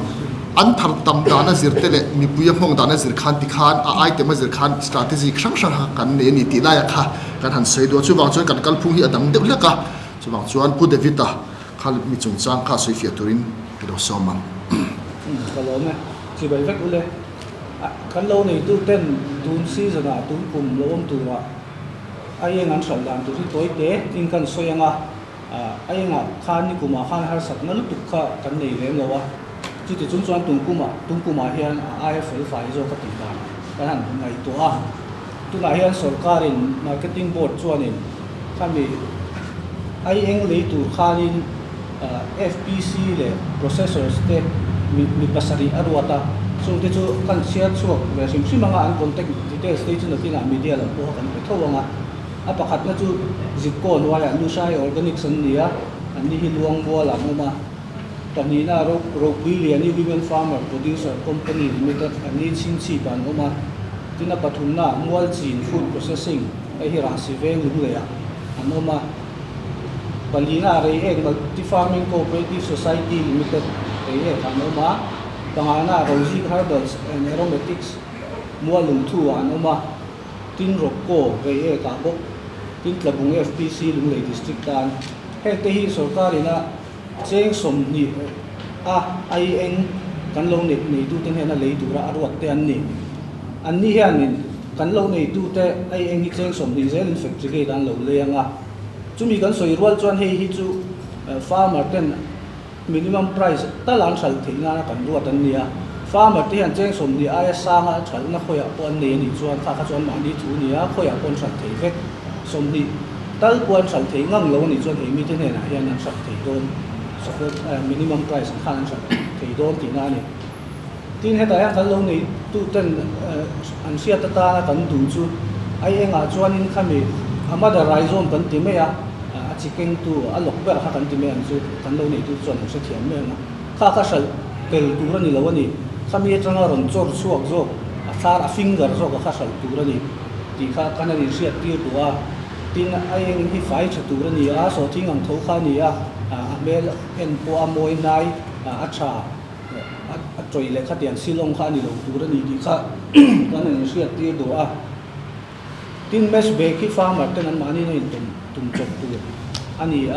an thar tam dan a zir te leh mipui a hmawng dan a zir khan tikhan a item a zir khan strategy hrang hrang kha kan nei a ni tih laiah kha kan han sawi duh a, chuvang chuan kan kalphung hi a dang deuh hlek a, chuvang chuan Pu David-a kha mi chungchang kha sawi fiah turin ka lo sawm ang. Ka lawm e, chibai vek ule. Kan lo neitu ten tun season ah tun kum lo awm turah a eng an hralh dan tur hi tawi te in kan sawi ang a. A engah khan nikumah khan harsatna lutuk kha kan nei lem lo a, chuti chung chuan tungkumah tungkumah hian a aia fel fai zawk a tih dan kan han ngaihtuah a. Tunah hian sawrkarin Marketing Board chuanin khami ai eng lei tur khanin FPC leh Processors te mi pasarih a ruat a, chungte chu kan chhiar chhuak ve hrim hrim anga an contact details te hi chu nakinah media lam pawha kan pe tho ang a. A pakhatna chu Zikkaw hnuaiah Lushai Organics an ni a, anni hi Luangmual an awm a. Pahnihna Ropui Liani Women Farmer Producer Company Limited anni Chhingchhip ah an awm a. Tin a pathumna Mualchin Food Processing hei hi Rahsi Veng Lungleiah an awm a. Palina Reiek Multi Farming Cooperative Society Limited Reiek ah an awm a. Pangana Rozik Herbals and Aromatics Mualungthu ah an awm a. Tin Rawkkaw, Reiek ah bawk, tin Tlabung FPC Lunglei District tan. Heng te hi sorkar ina cheng 20 a ai eng kan lo neih neitute hnena lei tura a ruat te an ni. Anni hianin kan lo neitute ai eng hi cheng 20 zelin factory gate an lo lei ang a. Chumi kan sawi rual chuan hei hi chu farmer ten minimum price tal an hralh theih nana kan ruat an ni a. Farmer te hian cheng 20 aia sanga hralhna khawiah pawh an nei a nih chuan kha kha chuan mahni thu a ni a, khawiah pawh an hralh thei vek. 20 tal pawh an hralh thei ngang lo a nih chuan hei mite hnenah hian an hralh thei dawn support minimum price ang khan an hralh thei dawn tihna a ni. Tin, hetah hian kan lo neituten an hriat atana kan duh chu ai engah chuanin khami a mother rhizome kan ti mai a, a chi kengtu a lawk ber kha kan ti mai ang chu kan lo neitu chuan an hrethiam mai ang a, kha kha hralh tel tur a ni lo a ni, khami atanga rawn chawr chhuak zawk a thlar a finger zawk a kha hralh tur a ni tih kha kan han inhriat tir duh a, tin a eng hi fai tha tur a ni a, sawhthing ang tho kha a ni a, a hmel en pawh a mawi hnai a tha. A tawih leh khatiang silawng kha a ni lo tur a ni tih kha kan han inhriat tir duh a. Tin, mesh bag hi farmer ten anmahni na intum tum chawp tur a ni a,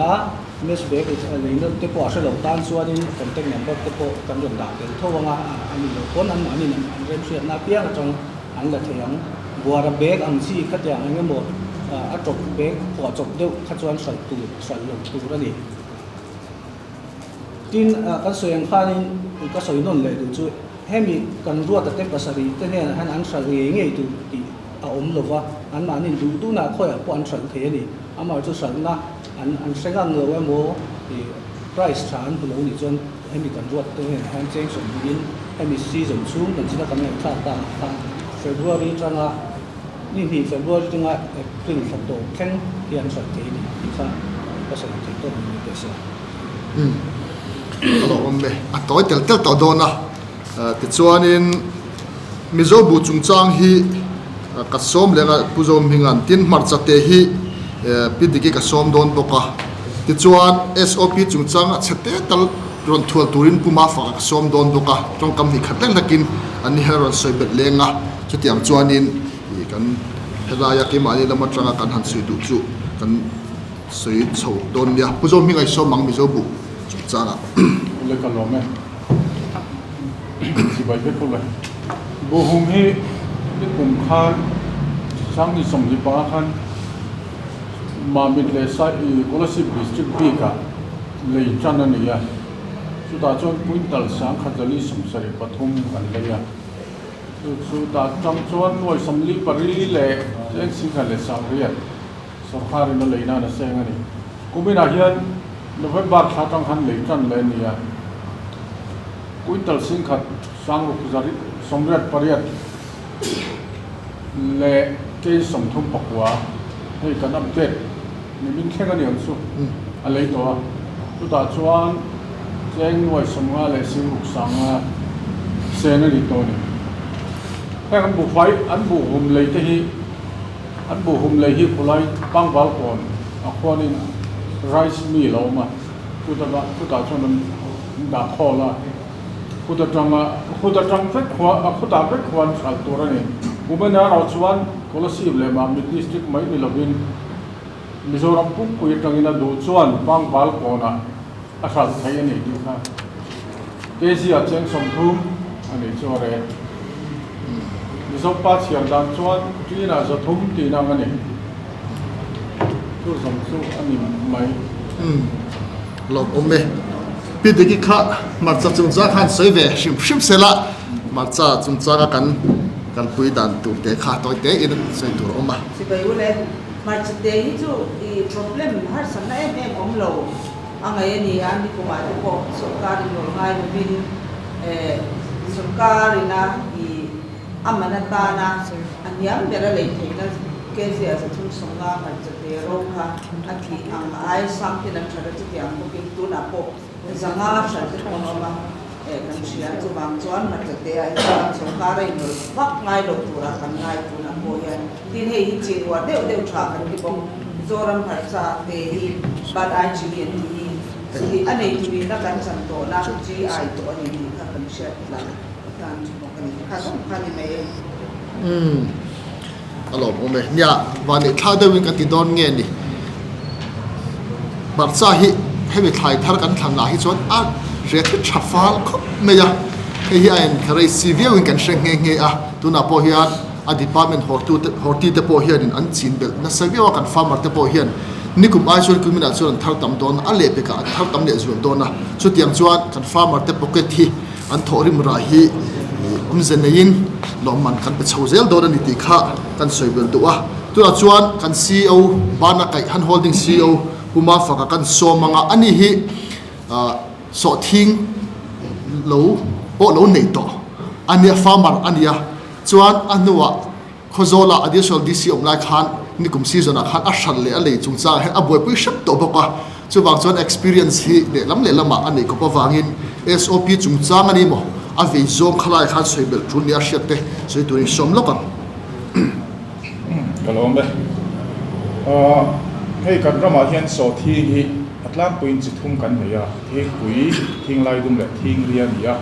mesh bag leina te pawh a hre lo tan chuanin contact number te pawh kan rawn dah tel tho ang a, a ni lo pawn anmahni an remhriatna apiang atang an la thei ang. Buara bag ang chi khatiang eng emaw a tawp bag phuah chawp deuh kha chuan hralh tur hralh lo tur a ni. Tin, kan sawi ang khanin ka sawi nawn leh duh chu hemi kan ruata te pasarih te hnenah hian an hralh ngei ngei tur tih a awm lo va, anmahni'n duh duhnah khawiah pawh an hralh thei a ni. Amah chu hralhna an an hre ngang lo emaw ih price tha an hmu lo nih chuan hemi kan ruat te hnenah hian cheng 20 in hemi season chhung kan china kan ngaihthlak takah khan February atanga ni hnih February atanga April thla tawp thleng hi an hralh thei a ni tih kha ka sawi thei tawk ni teh se. Umm a lo awm e, a tawi tel tel tawh dawn a, tichuanin Mizo buh chungchang hi ka sawm leh ang a Pu Zohminga'n tin hmarcha te hi Pi Diki ka sawm dawn bawk a, tichuan SOP chungchang a chhe te tal rawn thual turin Pu Mafaka ka sawm dawn bawk a, tawngkam hnih khat lek lekin an ni hian a rawn sawi belh leng a, chutiang chuanin kan helaia keimahni lam atanga kan han sawi duh chu kan Sawi chho dawn nia. Pu Zohminga i sawm ang Mizo bu chungchangah. Ule ka lawm e. Chibai vek ule. Buhhum hi ni kum khan Sangni 25 khan Mamit leh Sai Kolasib District bikah lei tan a ni a. Chutah chuan quintal 1173 kan lei a. Chu chutah tang chuan nuai 44 leh cheng 10,800. Sorkarin a lei nan a seng a ni. Kuminah hian November thla atang khan lei tan leh a ni a, quintal 10,688 leh kg 39 hei kan update nimin thleng a ni ang chu a lei tawh a, chutah chuan cheng nuai 50 leh 65 sen a ni tawh a ni. Heng an buhfai an buhhum lei te hi An buhhum lei hi khulai pangval kawn a khuanin rice mill a awm a, chutah chuan an dah khawl a, khut atanga khut atang vek khua a khutah vek khuan hralh tur a ni. Kumena erawh chuan Kolasib leh Mamit district mai ni lovin Mizoram pumpui atangin a duh chuan pangval kawnah a hralh theih a ni tih kha kg ah cheng 30 a nih chu a reh. Mizo pa chhiar dan chuan ṭinah 300 tihna ang a ni. Chu zawng chu a ni mai. Umm lawm awm e. Pi Diki kha hmarcha chungchang khan sawi ve hrim hrim se la, hmarcha chungchanga kan kalpui dan tur te kha tawi te in sawi tur a awm a. Sipai ule, hmarcha te hi chu i problem harsatna em em awm lo. A ngaih a ni a, nikumah te pawh sawrkar in rawn ngai lovin sawrkar ina i a man atana a hniam ber a lei theihna kg 350 hmarchate ro kha a thih ang ai sang ten an that a, chutiang bawkin tunah pawh 500 hran te pawh an awm a, kan hria chuvang chuan hmarchate ah hi chuan sawrkar a inrawlh vak ngai lo turah kan ngai tunah pawh hian tin hei hi chin uar deuh deuh tha kan ti bawk. Mizoram hmarcha te hi Bad Eye Chili an tih hi chili a nei turin a kan chan tawhna GI tawh a ni tih kha kan hriat lah tan chu bawk a ni. Kha zawng kha ni mai e. Umm a lawmawm e. Nia, vanneih thla deuhin ka ti dawn nge ni. Hmarcha hi hemi thlai thar kan thlan lah hi chuan a Hriat hi tha fal khawp mai a, hei hi a encourage chi viauin kan hre nghe nghe a, tunah pawh hian a department hortute horti te pawh hianin an chin belh nasa viau a, kan farmer te pawh hian nikum ai chuan kuminah chuan an thar tam dawn a, a lehpekah an thar tam leh zual dawn a, chutiang chuan kan farmer te pocket hi an thawhrim rah hi awmze neiin lawmman kan pe chho zel dawn a ni tih kha kan sawi belh duh a, tunah chuan kan ceo Bana Kaih Han Holding ceo Pu Mafaka kan sawm anga ani hi. Sawhthing lo pawh lo nei tawh a nia, farmer a nia. Chuan a hnuah Khawzawla additional DC awm lai khan nikum season ah khan a hran leh a lei chungchangah hian a buaipui hrep tawh bawk a. Chuvang chuan experience hi lehlam lehlamah a neih kawp avangin SOP chungchang a ni maw a vei zawng khalai khan sawi belh tul nia hriat te sawi turin sawm lawk ang. Ka lawm e. Hei kan ramah hian sawhthing hi a tlangpuiin chi thum kan nei a, thingpui, thinglai dum leh thingri a ni a.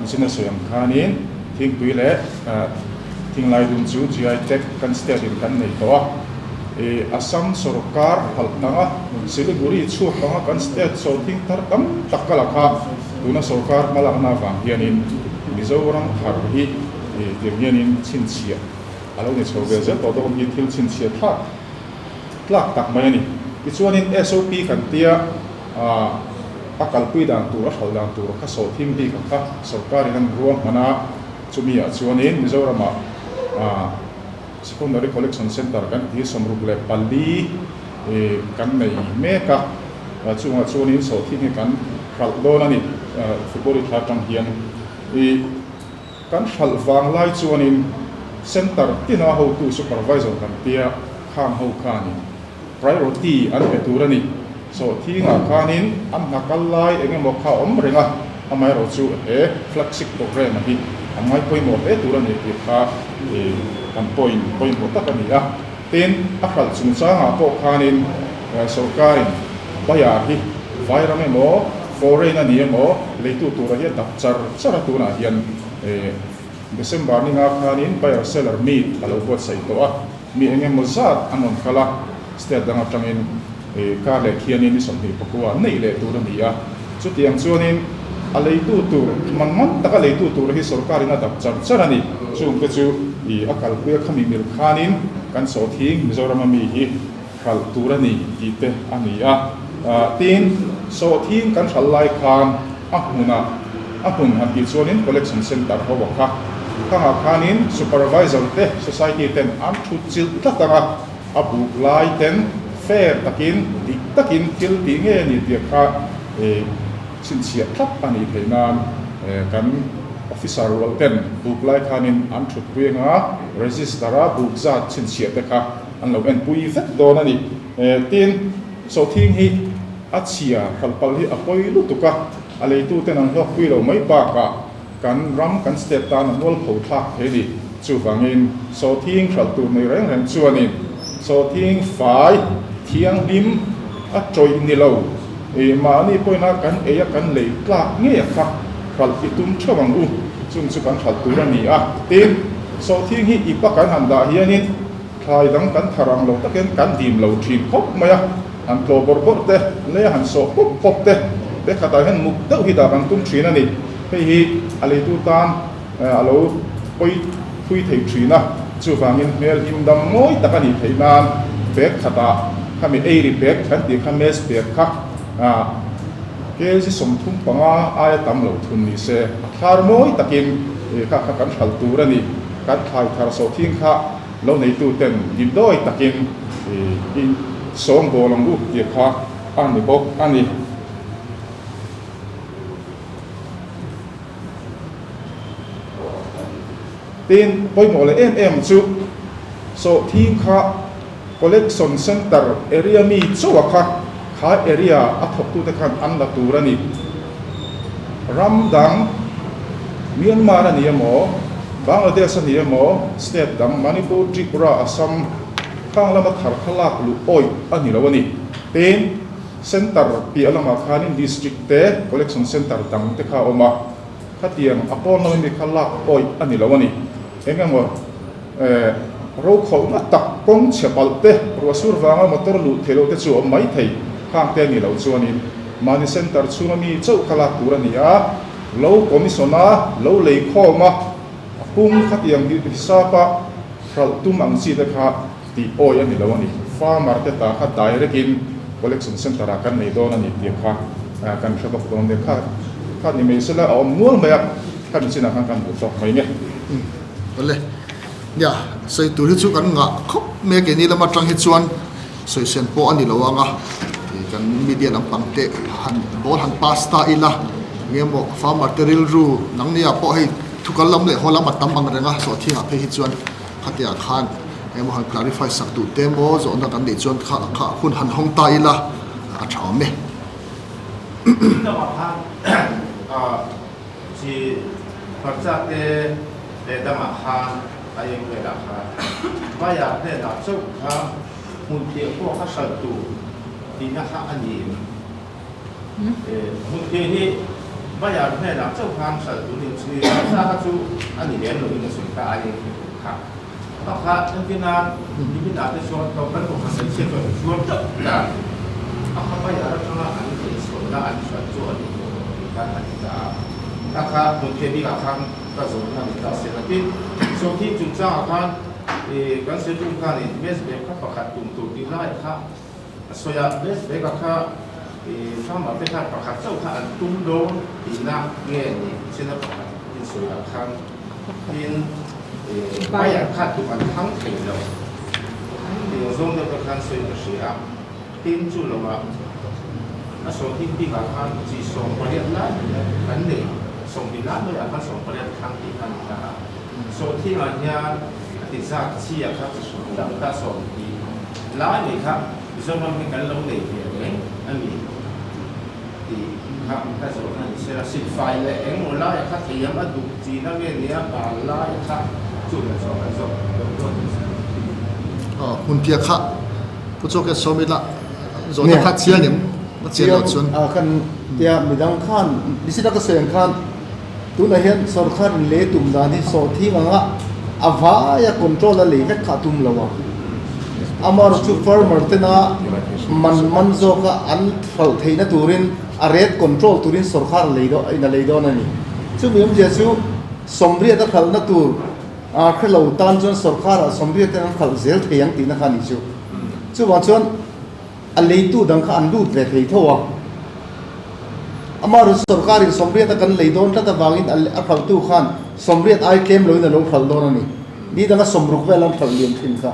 Michina sawi ang khanin thingpui leh thinglai dum chu GI tag kan state in kan nei tawh a. Assam sorkar phalh danga Siliguri chhuak anga kan state sawhthing thar tam tak ka la kha tuna sorkar hmalakna avang hianin Mizoram thar hi tiang hianin chhinchhiah a lo ni chho ve zel tawh dawn hi thil chhinchhiah thlak tlak tak mai a ni. Tichuanin SOP kan tia a kalpui dan tur, a hralh dan tur kha sawhthing bik ang kha sorkarin an ruahman a, chumi ah chuanin Mizoramah Secondary Collection Centre kan tih 64 kan nei mek a, chungah chuanin sawhthing hi kan hralh dawn a ni February thla atang hian. Kan hralh vang lai chuanin Centre tina hotu Supervisor kan tia khang ho khanin Priority an pe tur a ni. Sawhthingah khanin an hna kal lai eng emaw kha a awm reng a, amaherawh chu he flagship programme hi a ngai pawimawh hle tur a ni tih kha kan point pawimawh tak a ni a. Tin, a hralh chungchangah pawh khanin sorkarin bayar hi vairam emaw foreign a ni emaw leitu tura hi a dap char char a, tunah hian December ni nga khanin buyer seller meet a lo buatsaih tawh a, mi eng emaw zat an rawn kal a, state dang atangin car leh khianin ni 24 neih leh tur a ni a, chutiang chuanin a leitu tur man man taka leitu tur hi sorkarin a dap char char a ni, chungte chu a kalpui a khami mil khanin kan sawhthing Mizorama mi hi hralh tur a ni tih te a ni a. Tin, sawhthing kan hralh lai khan a hmunah a hmun han tih chuanin collection centre ho a kha. Khangah khanin supervisor te society ten an thut chilh tlat ang a, a buk lai ten fair takin dik takin thil tih nge a ni tih kha chhinchhiah tlat a nih theih nan kan officer rual ten buk lai khanin an thutpui anga register a buk zat chhinchhiah te kha An lo enpui vek dawn a ni. Tin, sawhthing hi a chhia khalh palh hi a pawi lutuk a, a leituten an hlawkpui lo mai bakah kan ram, kan state tan a mualpho thlak thei a ni. Chuvangin, sawhthing hralh tur nei reng reng chuanin sawhthing fai thianghlim a tawih ni lo. Mahni pawina kan ei a kan lei tlak ngei a kha hralh i tum theuh ang u. Chung chu kan hralh tur a ni a. Tin, sawhthing hi ipa kan han dah hianin Thlai dang kan thar ang lo takin kan dim lo thin khawp mai a, han tlaw bawrh bawrh te, lei a han sawh pawp pawp te, te khatah hian muk deuh hi dah kan tum thin a ni. Hei hi a leitu tan a lo pawi thui thei thin a, chuvangin hmel him dam mawi tak a nih theih nan bag khatah khami eiri bag kan tih kha mess bag kha kg 35 aia tam lo thun ni se a thlar mawi takin kha kha kan hralh tur a ni. Kan thlai thar sawhthing kha lo neitu ten dimdawi takin i sawng bawl ang u tih kha a ni bawk a ni. Tin, pawimawh leh em em chu sawhthing kha collection centre area mi chauha kha kha area a thawktute khan an la tur a ni. Ram dang Myanmar a ni emaw, Bangladesh a ni emaw, state dang Manipur, Tripura, Assam khang lama thar kha lak luh awih a ni lo a ni. Tin, centre piah lamah khanin district te collection centre dang te kha a awm a, khatiang a pawn lama mi kha lak awih a ni lo a ni. Eng emaw Rokhawlhna tak kawng chhe palh te, ruahsur vanga motor luh theih loh te chu a awm mai thei. Khang te a nih loh chuanin Mahni centre chhunga mi chauh kha lak tur a ni a, lo commission a, lo lei khawm a, a pum khatiang hisap a hralh tum ang chi te kha tih awi a ni lo a ni. Farmer te ta kha direct in collection centre ah kan nei dawn a ni tih kha kan hre bawk dawn nia. Kha kha ni mai sela a awm nual mai a, khami chinah khan kan duh tawk mai nge. Awle, nia, sawi tur hi chu kan ngah khawp mai a, keini lam atang hi chuan sawi sen pawh a ni lo ang a, kan media lampang te han ball han pass ta ila, engemaw farmer te rilru nangnia pawh hei thukal lam leh haw lam a tam ang reng a, sawhthiangah phei hi chuan khatiah khan engemaw han clarify sak duh te maw zawhna kan neih chuan kha kha hun han hawng ta ila a tha awm e. Lamah khan chi hmarcha te leh dangah khan a eng velah khan Vaiah hnenah chauh kha hmunphiah pawh kha hralh tur tihna kha a ni em? Hmunphiah hi Vaiah hnenah chauh khan hralh tur ni chi hmarcha kha chu a ni lem loin a sawi kha a eng ve tur kha. Pakhat entirna niminah te chuan kan kohhran hmeichhia chuan zuar teuh ta a kha Vaiah atanga an inchhawnna an hralh chu a ni tawh lo tih khan a ti ta a. A kha hmunphiah bikah khan ka zawhna ni ta se la. Tin, sawhthing chungchangah khan kan sawitum khanin Mess bag kha pakhat tum tur tih laiah kha a sawi a. Mess bag-a kha farmer te khan pakhat chauh kha an tum dawn tihna nge ni china pakhat insawiah khan tin buyer kha tum an thlang thei lo tih ang zawng deuh te khan sawi ka hria a. Tin, chu lovah a sawhthing bikah khan chi 18 lai mai kan nei, 20 lai maiah khan 18 thlang tih kha a ni ta a. Sawhthingah hian a ti zat chi ah kha chi hrang dang ta 20 lai mai kha Mizoram hi kan lo nei ve reng a ni tih kha ka zawhna a ni se la. Silfai leh engmaw laiah kha theiam a duh chi na nge nia bal lai kha chu la zawh kan zawh deuh dawn a ni. Aw, hmunphiah kha Pu Chawke sawmila zawhna kha chiang em? A chian loh chuan. Chiang a kan tia midang khan nisina ka sawi ang khan tunah hian sorkar in lei tum dan hi sawhthing anga a vaia control a lei vek kha a tum lo a. Amaherawhchu chu farmer tena man man zawka an hralh theihna turin a rate control turin sorkar lei dawn in a lei dawn a ni. Chumi awmzia chu sawmriat a hralhna tur A hre lo tan chuan sorkarah sawmriat ten an khalh zel thei ang tihna kha a ni chu. Chuvang chuan a leitu dang kha an lut ve thei tho a. Amaherawhchu sorkarin sawmriat a kan lei dawn tlat avangin a hralhtu khan sawmriat ai tlem loin a lo hralh dawn a ni. Ni danga sawmruk vel an hralh liam thin kha.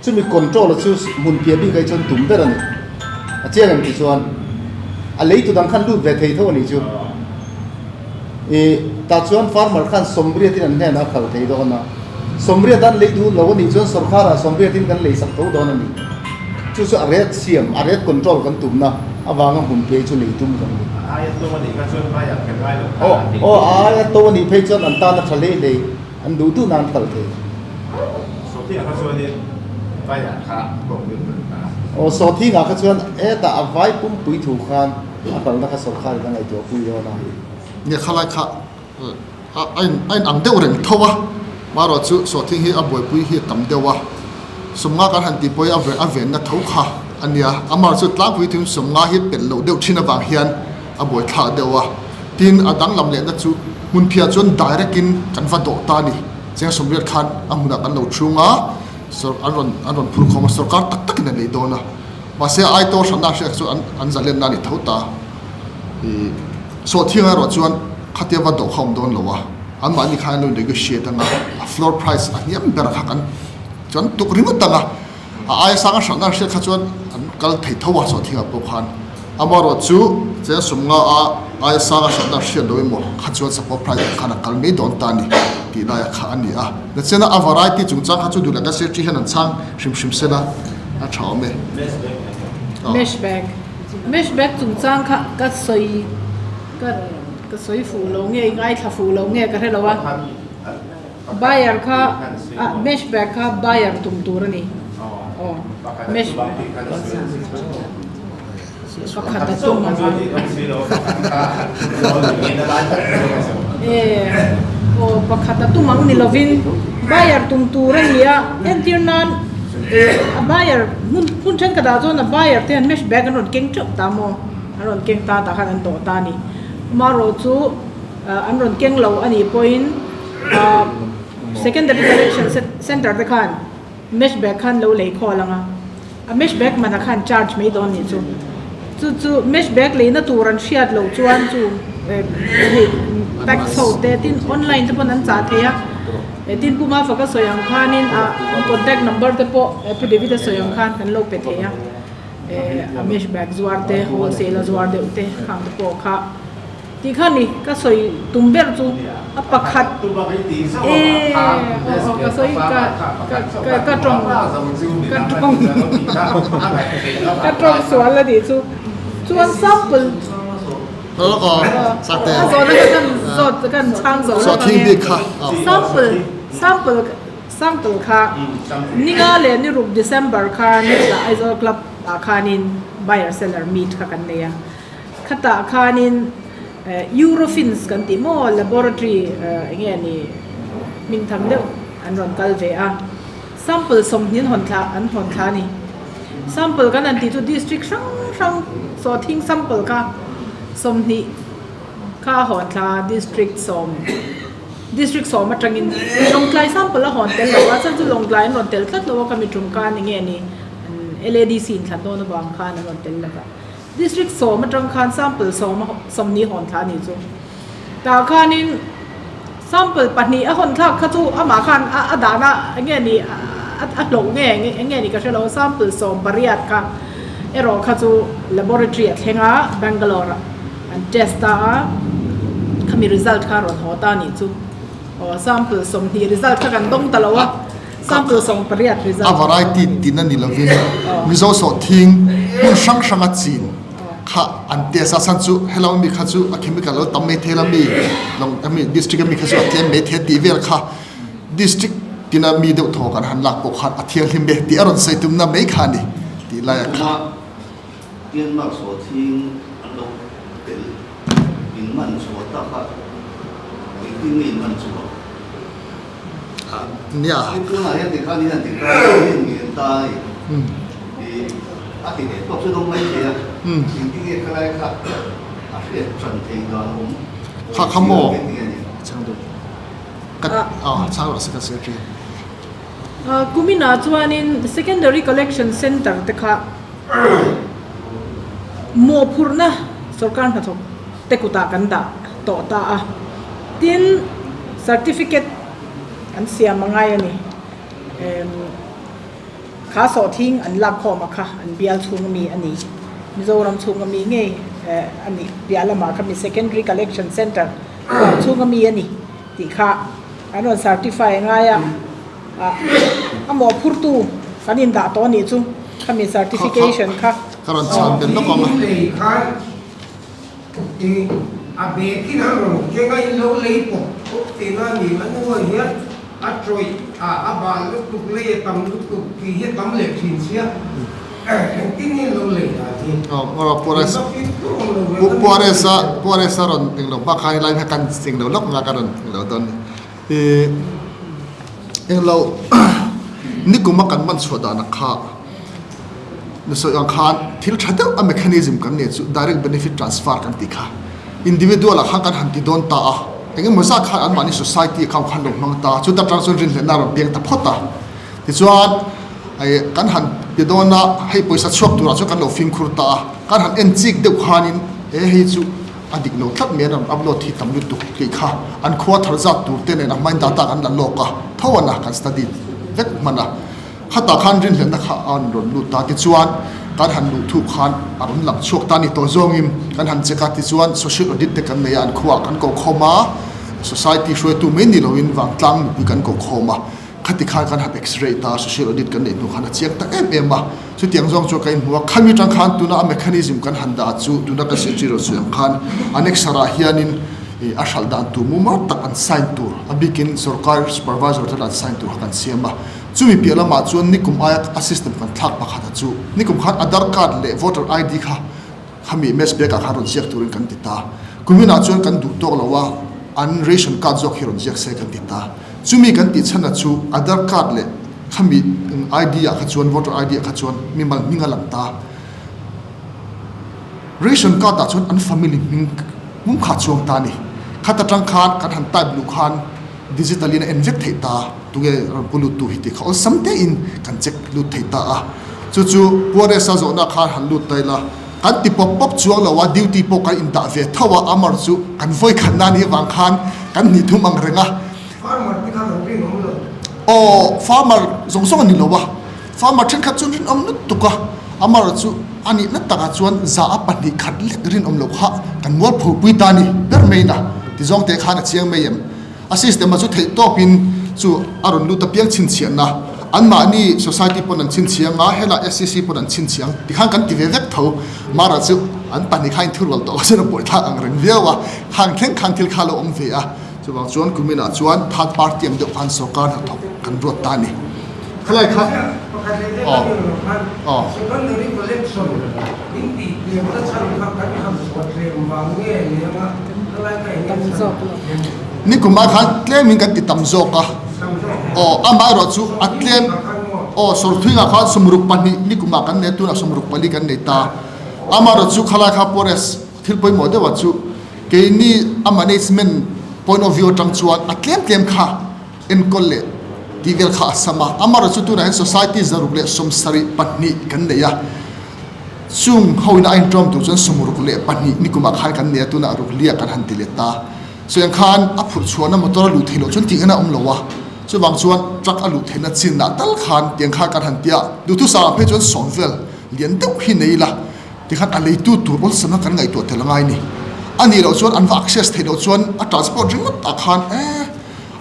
Chumi control a chu hmun piah bik ai chuan tum ber a ni. A chiang em tih chuan a leitu dang khan lut ve thei tho a nih chu. I tah chuan farmer khan sawmriatin an hnenah a khal thei dawn a. Sawmriat an lei duh lo a nih chuan sorkarah sawmriatin kan lei sak tho dawn a ni. Chu chu a rate siam, a rate control kan tumna avanga hmun piah hi chu lei tum kan ni. A aia to a nih kha chuan hmaiah kan ngai lo kha a ti. Aw, a aia to a nih phei chuan an tan a tha hlei hlei. An duh duh nan kal thei. Sawthiangah kha chuanin vaiah kha kawng deuh kan ta. Aw, Sawthiangah kha chuan hetah a vai pumpui thu khan a kalna kha sorkarin a ngaihtuah pui dawn a. Nia khalai kha a in a in ang deuh reng tho a, marawh chu Sawthiang hi a buaipui hi a tam deuh a, sawmnga kan han tih pawhin a a venna tho kha a nia, amaherawh chu tlangpui thing sawmnga hi pelh loh deuh thin avang hian a buaithlak deuh a, tin a danglam lehna chu hmunphiah chuan direct in kan va dawh ta a ni. Cheng sawmriat khan a hmunah kan lo chhung a, sawr an rawn an rawn phur khawm a, sawrkar tak takin a nei dawn a, mahse Aitaw hranna hriat chu an an zalenna a ni tho ta. Ih sawhthiang erawh chuan khatia va dawh kha a awm dawn lo a, anmahni khan an lo negotiate anga a floor price a hniam ber kha kan chuan tuk ringawt ang a. A aia sang a hranna hriat kha chuan an kal thei tho a sawhthiangah pawh khan. Amaherawh chu cheng sawmnga a aia sang a hranna hriat lo emaw kha chuan support price ang khan a kal mai dawn ta a ni tih laia kha a ni a. Nachena a variety chungchang kha chu duh leh ka secretary hian an chhang hrim hrim sela a tha awm e. Mesh bag. Mesh bag chungchang kha ka sawi ka ka sawi fuh lo nge i ngaithla fuh lo nge ka hre lo a. Buyer kha ah mesh bag kha buyer tum tur a ni. Aw mesh pakhat a tum ang a. E aw pakhat a tum ang ni lovin buyer tum tur a ni a, entir nan a buyer hmun hmun thenkhatah chuan a buyer te hian mesh bag an rawn keng teuh ta maw? an rawn keng ta tah khan an dawh ta a ni. Amaherawhchu an rawn keng lo a nih pawhin secondary collection centre te khan mesh bag khan lo lei khawl ang a, a mesh bag manah khan charge mai dawn nih chu. Chu chu mesh bag leina tur an hriat loh chuan chu hei packs ho te tin online te pawn an chah thei a, tin Pu Mafaka sawi ang khanin a contact number te pawh Pu David-a sawi ang khan kan lo pe thei a, a mesh bag zuar te wholesale a zuar deuh te khang te pawh kha. Tih kha ni ka sawi tum ber chu a pakhat e aw ka sawi ka ka ka tawng ka tawng ka tawng sual a nih chu chuan sample a zawhna kha kan zawt kan chhang zo lo ang e sample sample sample kha ninga leh ni ruk December khan Aizawl club ah khanin buyer seller meet kha kan nei a. Khatah khanin Eurofins kan tih maw laboratory eng nge ni hming tham deuh an rawn kal ve a, sample sawmhnin hawn thla an hawn thla a ni. Sample kan han tih chu district hrang hrang sawhthing sample kha 20 kha a hawn thla a, district sawm district sawm atangin Lawngtlai sample a hawn tel lo a, chhan chu Lawngtlai an rawn tel tlat lo a kha mi tum khan eng nge ni LADC inthlan dawn avang khan an rawn tel lo va. District 10 atang khan sample 10 sawmhnih hawn thla a nih chu. Tah khanin sample pahnih a hawn thlak kha chu amah khan a dahna eng nge ni a hlauh nge eng nge ni ka hre lo sample 18 kha erawh kha chu laboratory a thleng a Bangalore ah an test ta a khami result kha a rawn haw ta a nih chu. Aw sample 20 result kha kan dawng ta lo a. Sample 18 result. A variety tin a ni lovin Mizo sawhthing hmun hrang hranga chin kha an test a, chhan chu helai mi kha chu a chemical lo tam mai thei la mi long ami district ami kha chu a tlem mai thei a tih vel kha district tina mi deuh thaw kan han lak pawh khan a thianghlim ve tih a rawn sawi tumna mai kha a ni tih lai a kha. Myanmar sawhthing an lo tel in man chhuah tak a, engtin nge in man chhuah? Nia. Tunah hian tikhan hian tikhan hian ngen ta a ni. A ti leh tawp chu dawng mai thei a. Engtin nge khalai kha a hriat ṭan thei dan a awm? Kha kha maw? Ka chhang rawh se ka secretary. Kuminah chuanin Secondary Collection Centre te kha mawhphurhna sorkar hnathawk te kutah kan dah tawh ta a. Tin, certificate an siam a ngai a ni. Emm kha sawhthing an lak khawm a kha an bial chhung ami a ni. Mizoram chhung ami ngei a ni piah lamah kha mi secondary collection centre huam chhung ami a ni tih kha an rawn certify a ngai a. Ah a mawhphurtu kan indah tawh a nih chu khami certification kha. Ka rawn chhan belh lawk ang a. I a bag in a rawn keng a, in lo lei pawp pawp tih na a ni. A nuah hian a tawih a, a bal lutuk, lei a tam lutuk tih hi a tam leh thin sia. Engtin nge in lo lei dan hi? Aw, Pu Aresa, Pu Aresa rawn eng lo hma khan helai hi kan ching lo lawk nga ka rawn eng lo dawn ni. I eng lo nikum a kan man chhuah dan a kha. Na sawi ang khan thil tha deuh a mechanism kan nei chu direct benefit transfer kan tih kha individual ah khan kan han ti dawn ta a, eng emaw zat khan anmahni society account khan lo hmang ta, chuta tang chuan rinhlehna a rawn piang ta phawt a. Tichuan kan han ti dawn a, hei pawisa chhuak turah chuan kan lo fimkhur ta a, kan han en chik deuh khanin he hei chu a dik lo tlat mai an rawn upload hi tam lutuk tih kha an khua thar zat tur te nen a hmain data kan la lawk a, tho a na kan study vek hman a. Khatah khan rinhlelhna kha a rawn lut ta tichuan kan han luh thuk khan a rawn lang chhuak ta a ni tawh zawngin kan han check a tichuan social audit te kan nei a an khuaah kan ko khawm a society hruaitu mai ni loin vangtlang mipui kan ko khawm a khati khan kan han x-ray ta social audit kan neih hnu khan a chiang tak em em a chutiang zawng chu ka inhmu a khami tang khan tuna a mechanism kan han dah chu tuna ka secretary rawh sawi ang khan annexure ah hianin a hralh dan tur mumal tak an sign tur a bikin sorkar supervisor ten an sign tur kha kan siam a. Chumi piah lamah chuan nikum aia a system kan thlak pakhat a chu nikum khan Aadhaar card leh voter ID kha khami mes bag ah khan rawn ziak turin kan ti ta. Kuminah chuan kan duh tawk lo a, an ration card zawk hi rawn ziak se kan ti ta. Chumi kan tih chhan a chu Aadhaar card leh khami ID ah kha chuan voter ID ah kha chuan mimal hming a lang ta. Ration card ah chuan an family hming hmung kha chuang ta a ni. Khat atang khan kan han type luh khan digital in a en vek theih ta, tunge rawn pu lut tu hi tih kha awlsam te in kan check lut thei ta a. Chu chu Puaresa zawhna khan han lut ta ila, kan ti pawp pawp chuang lo a, duty pawh kan indah ve tho a, Amar chu kan vawi khat na nih avang khan kan hnih thum ang reng a. Farmer te kha kan rinawm lo. Aw, farmer zawng zawng a ni lo a. Farmer thenkhat chuan rinawm lutuk a, Amar chu a nihna takah chuan za a pahnih khat lek rinawm lo kha kan mualpho pui ta a ni ber mai na ti zawng te khan a chiang mai em? A system a chu theih tawpin chu a rawn lut apiang chhinchhiahna anmahni society pawn an chhinchhiang a, helai SCC pawn an chhinchhiang ti khan kan ti ve vek tho. Mara chu an pahnih kha inthurual tawh chuan a buaithlak ang reng viau a, khang thleng khan thil kha a lo awm ve a. Chuvang chuan kuminah chuan third party ang deuh khan sorkar hnathawk kan ruat ta a ni. Khalai kha aw aw. Secondary collection in tih tlem na chhan kha kan han suah tlem vang nge ni anga khalai kha eng nge chhan Nikumah khan tlemin kan ti tam zawk a aw amaherawh chu a tlem aw sawrthuingah khan 62 nikumah kan nei a tunah 64 kan nei ta amaherawh chu khalai kha pores thil pawimawh deuhah chu keini a management point of view atang chuan a tlem tlem kha enkawl leh tih vel kha a sam a, amaherawh chu tunah hian society 172 kan nei a, chung ho ina a intawm tur chuan 62 nikumah khan kan nei a, tunah ruk liak kan han ti leh ta. Chuan khan a phurh chhuahna motor a luh theih loh chuan tih ngana a awm lo a, chuvang chuan truck a luh theihna chinah tal khan tiang khan kan han ti a, duhthusangah phei chuan sawm vel lian deuh hi nei ila. Tikhan a leitu tur awlsam a kan ngaihtuah tel angai ni. A nih loh chuan an va access theih loh chuan a transport ringawt ah khan eh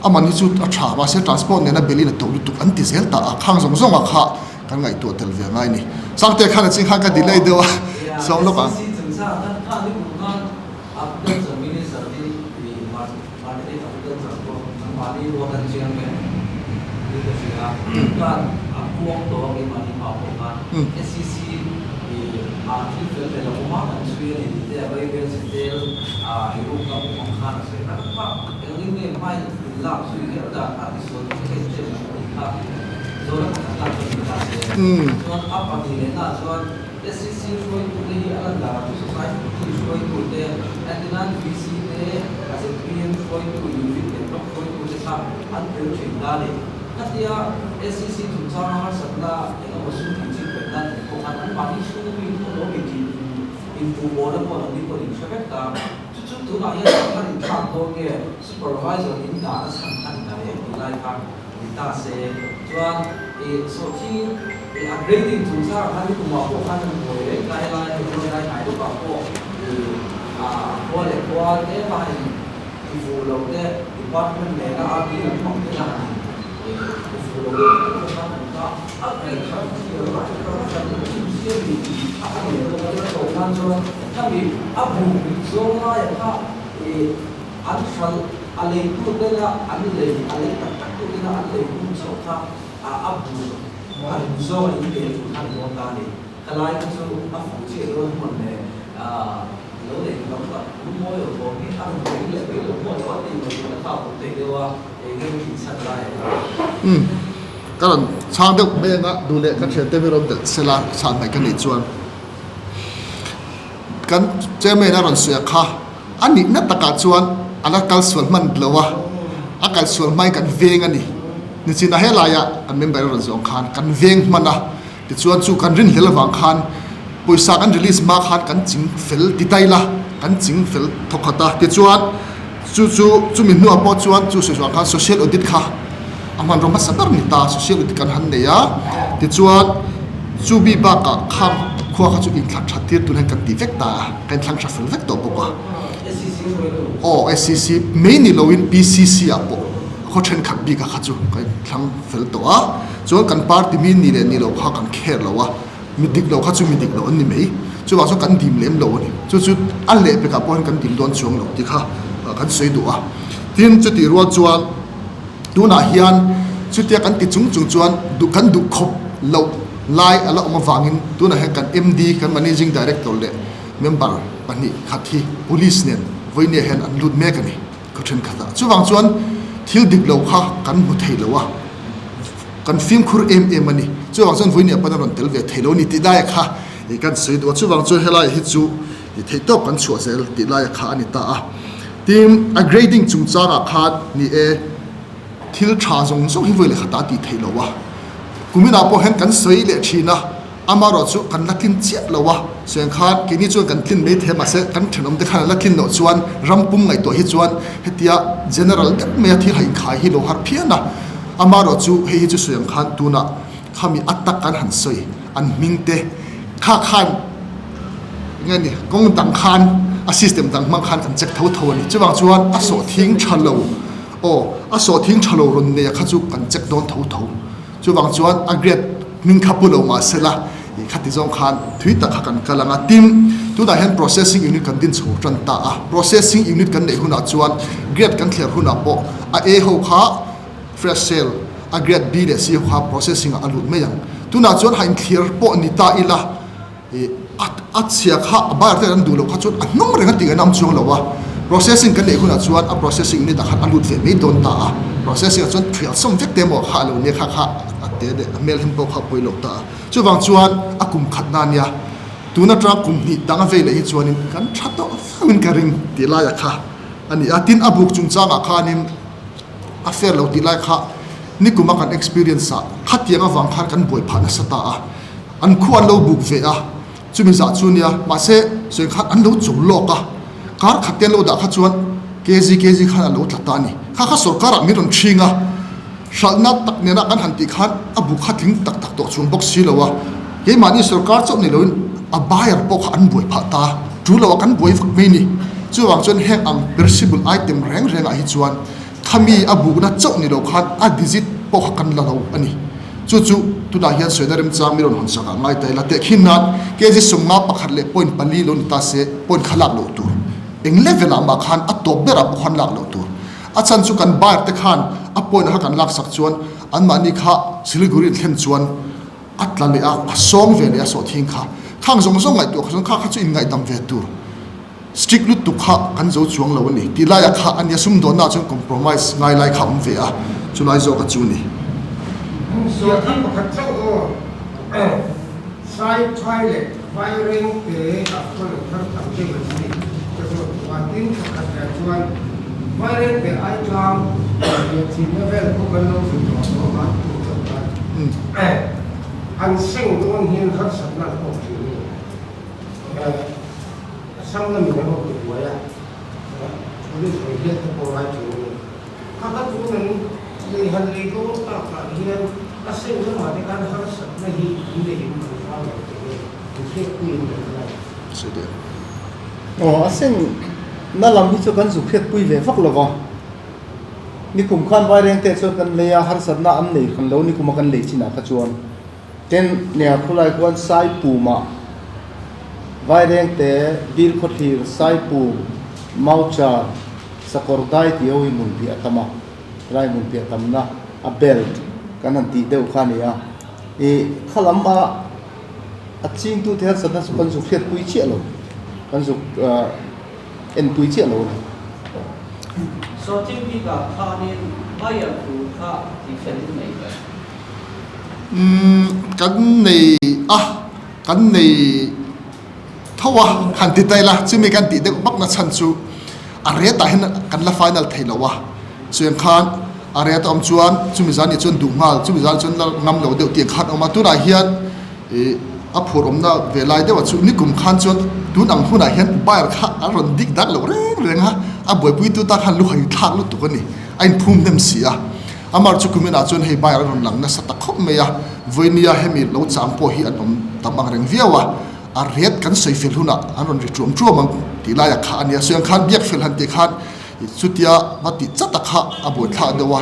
a man hi chu a tha mahse transport nena belin a to lutuk an ti zel ta a, khang zawng zawng ah kha kan ngaihtuah tel ve angai ni. Sangte khan a ching khan ka delay deuh a, sawm lawk ang. Umm ka rawn chhang deuh mai anga duh leh ka thiante mi rawn belh sela chhan mai ka nih chuan kan chairman a rawn sawi a kha a nihna takah chuan a la kal sual hman lo a a kal sual hmain kan veng a ni nichina helaiah kan member a rawn zawng khan kan veng hman a Tichuan chu kan rinhlel avang khan pawisa kan release hma khan kan ching fel ti ta ila, kan ching fel thawk khat a. Tichuan chu chu chumi hnuah pawh chuan chu sawi chhuah khan social audit kha a hmanraw hmasa ber ni ta, social audit kan han nei a. Tichuan chu mi bakah khang khua kha chu inthlan that tir tur hian kan ti vek ta a, kan inthlang tha fel vek tawh bawk a. Aw SCC mai ni loin PCC ah pawh khaw thenkhat bikah kha chu kan inthlang fel tawh a. Chuan kan party mi ni leh ni lo kha kan kher lo a, mi dik lo kha chu mi dik lo an ni mai. Chuvang chuan kan dim lem lo a ni. Chu chu a leh pekah pawh hian kan dim dawn chuang lo tih kha kan sawi duh a. Tin, chutih rual chuan tunah hian chutia kan ti chung chung chuan duh kan duh khawp loh lai a la awm avangin tunah hian kan MD, kan Managing Director leh member pahnih khat hi Police nen vawinia hian an lut mek a ni. Ka thenkhat a. Chuvang chuan thil dik lo kha kan hmu thei lo a, kan fimkhur em em a ni. Chuvang chuan vawinia pawn a rawn tel ve thei lo a ni tih daia kha i kan sawi duh a. Chuvang chuan helai hi chu Theihtawp kan chhuah zel tih laia kha a ni ta a. Tin, a grading chungchangah khan ni e, thil tha zawng zawng hi vawi leh khat a tih theih loh a. Kuminah pawh hian kan sawi leh thin a, amaherawh chu kan la tlin chiah lo a. Sawiang khan keini chuan kan tlin mai thei a, mahse kan thenawmte khan an la tlin loh chuan ram pum ngaihtuah hi chuan hetia general deuh maia thil ha inkhai hi lo har phian a. Amaherawh chu hei hi chu sawiang khan tunah khami a tak kan han sawi an hming te kha khan nge ni kawng dang khan a system dang hmang khan kan check tho tho a ni. Chuvang chuan a sawhthing tha lo aw a sawhthing tha lo rawn nei a kha chu kan check dawn tho tho. Chuvang chuan a grade hming kha pu lo mah sela ih khati zawng khan thui tak kha kan kal ang a. Tin, tunah hian processing unit kan din chho tan ta a. Processing unit kan neih hunah chuan grade kan thler hunah pawh a A ho kha fresh sale, a grade B leh C ho kha processing ah a lut mai ang. Tunah chuan ha inthlir pawh ni ta ila. I a chhia kha a buyer te an duh loh kha chuan a hnung reng a tih an awm chuang lo a, processing kan neih hunah chuan a processing unit ah khan a lut ve mai dawn ta a, processing ah chuan thial sawm vek te emaw kha a lo nia kha kha a te leh a hmel hem pawh kha a pawi lo ta a, chuvang chuan a kum khat na nia tun atang kum hnih dang a vei leh hi chuanin kan tha tawh viau in ka ring tih laia kha a ni a, tin a buk chungchangah khanin a fair lo tih lai kha nikuma kan experience ah khatiang avang khan kan buai phah nasa ta a. An khu an lo buk ve a, chumi zah chu nia, mahse sawi khan an lo chawl lawk a, kar khat te an lo dah kha chuan kg kg khan a lo tla ta a ni. Kha kha sorkarah min rawn ṭhing a, hralhna tak nena kan han tih khan a buk kha tling tak tak tawh chuang bawk si lo a, keimahni sorkar chauh ni loin a buyer pawh kha an buai phah ta, ṭul loah kan buai vak mai ni. Chuvang chuan heng ang perishable item reng rengah hi chuan khami a bukna chauh ni lo khan a digit pawh kha kan la lo a ni. Chu chu tunah hian sawina remchang mi rawn hawn sak ah ngai ta ila tehkhin nan kg 51 leh point pali lo ni ta se point kha lak loh tur. Eng level ah mah khan a tawp ber ah pawh khan lak loh tur. A chhan chu kan buyer te khan a point kha kan lak sak chuan anmahni kha Siliguri in thlen chuan a tla leh a, a sawng ve leh a sawhthing kha. Khang zawng zawng ngaihtuah kha chuan kha kha chu inngaihdam ve tur. Strict lutuk kha kan zo chuang lo a ni. Tih laia kha a nia, sumdawnna ah chuan compromise ngai lai kha a awm ve a, chu lai zawk a chu ni. Siathar pakhat chauh aw, Sai Thai leh Vaireng te ah chuan an thar tam deuh an ni. Ka zawt duh a, tin pakhat leh chuan Vaireng te ai tlang leh chinna vel pawh kan lo zir tawh tawh a, an tur chauh khan an seng dawn hian harsatna an tawk thin a ni. A sam lamin a rawn ti buai a, police rawn hiat te pawh ngai thin a ni. Kha kha tun an lei han lei dawn takah hian a seng lamah te khan harsatna hi an nei in an fal lo tih hi an hriatpui in kan hria. Aw, a seng na lam hi chu kan zuk hriatpui ve vak lo va, nikum khan Vairengte chuan kan lei a, harsatna an nei hran lo nikuma kan lei chinah kha chuan. Tin, nia khulai khuan Saipumah Vairengte, Bilkhawthlir, Saipum, Mauchar, Sakawrdai tih ho hi hmun piah a tam a, helai hmun piah tamna a belt kan han tih deuh kha a ni a. Ih, kha lam a a chingtute harsatna chu kan zuk hriatpui chiah lo, kan zuk enpui chiah lo a ni. Sawhthing bikah khanin buyer tur kha tihfel in nei ve. Umm kan nei a, kan nei tho a, han ti ta ila chumi kan tih deuh vak na chhan chu a rate ah hian kan la final thei lo a, chuan khan a rate a awm chuan chumi zan nih chuan duh nghal chumi zan chuan la ngam lo deuh tih ang khan a awm a, tunah hian ih a phur awmna ve lai deuh ah chu nikum khan chuan tun ang hunah hian buyer kha a rawn dik dak loh reng reng a, a buaipuitu ta khan lu hai thlak lutuk a ni, a inphum hnem si a. Amar chu kuminah chuan hei buyer a rawn lang nasa ta khawp mai a, vawinia hemi lo chang pawh hi an awm tam ang reng viau a, a ret kan sawi fel hunah an rawn ri tuam tuam ang tih laia kha a nia. Sawi ang khan biak fel han tih khan chutia va tih chat a kha a buai thlak deuh a,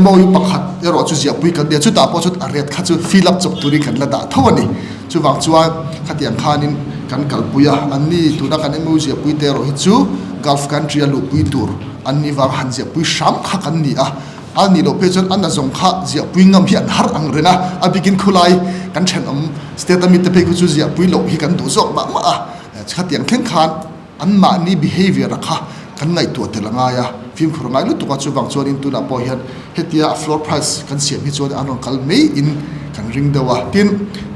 MOU pakhat erawh chu ziahpui kan nia, chutah pawh chuan a ret kha chu fill up chawp turin kan la dah tho a ni. Chuvang chuan khatiang khanin kan kalpui a, anni tuna kan MOU ziahpui te erawh hi chu Gulf country a luhpui tur An ni vang han ziahpui hram kha kan ni a, a nih loh phei chuan an nazawng kha ziahpui ngam hi an har ang reng a, a bikin khulai kan thenawm state a mite phei khu chu ziahpui loh hi kan duh zawk mah mah a, khatiang thleng khan anmahni behaviour a kha kan ngaihtuah tel a ngai a, fimkhur a ngai lutuk a, chuvang chuanin tunah pawh hian hetia a floor price kan siam hi chuan an rawn kal mai in kan ring deuh a. Tin,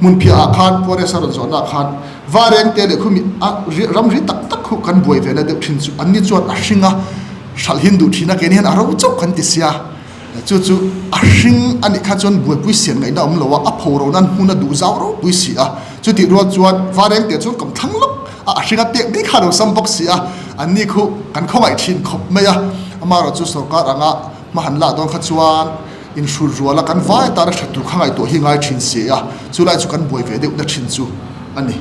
hmunphiah ah khan Puares a rawn zawhna ah khan Vareng te leh khumi a ramri tak tak khu kan buai ve na deuh thin chu anni chuan a hring a, hralh hin duh thin a, keini hian a ro chauh kan ti sia. Chu chu a hring a nih kha chuan buaipui sian ngaihna awm lo a, a pho ro nan hmun a duh zau ropui si a. Chutih rual chuan Vareng te chuan kam thlang lawk a, a hring a pek mai kha a lo sam bawk si a, anni khu kan khawngaih thin khawp mai a. Amaherawhchu sorkar anga hma han lah dawn kha chuan inhrut rual a kan vai atan a that tur kha ngaihtuah hi ngai thin si a, chu lai chu kan buai ve deuh na thin chu a ni.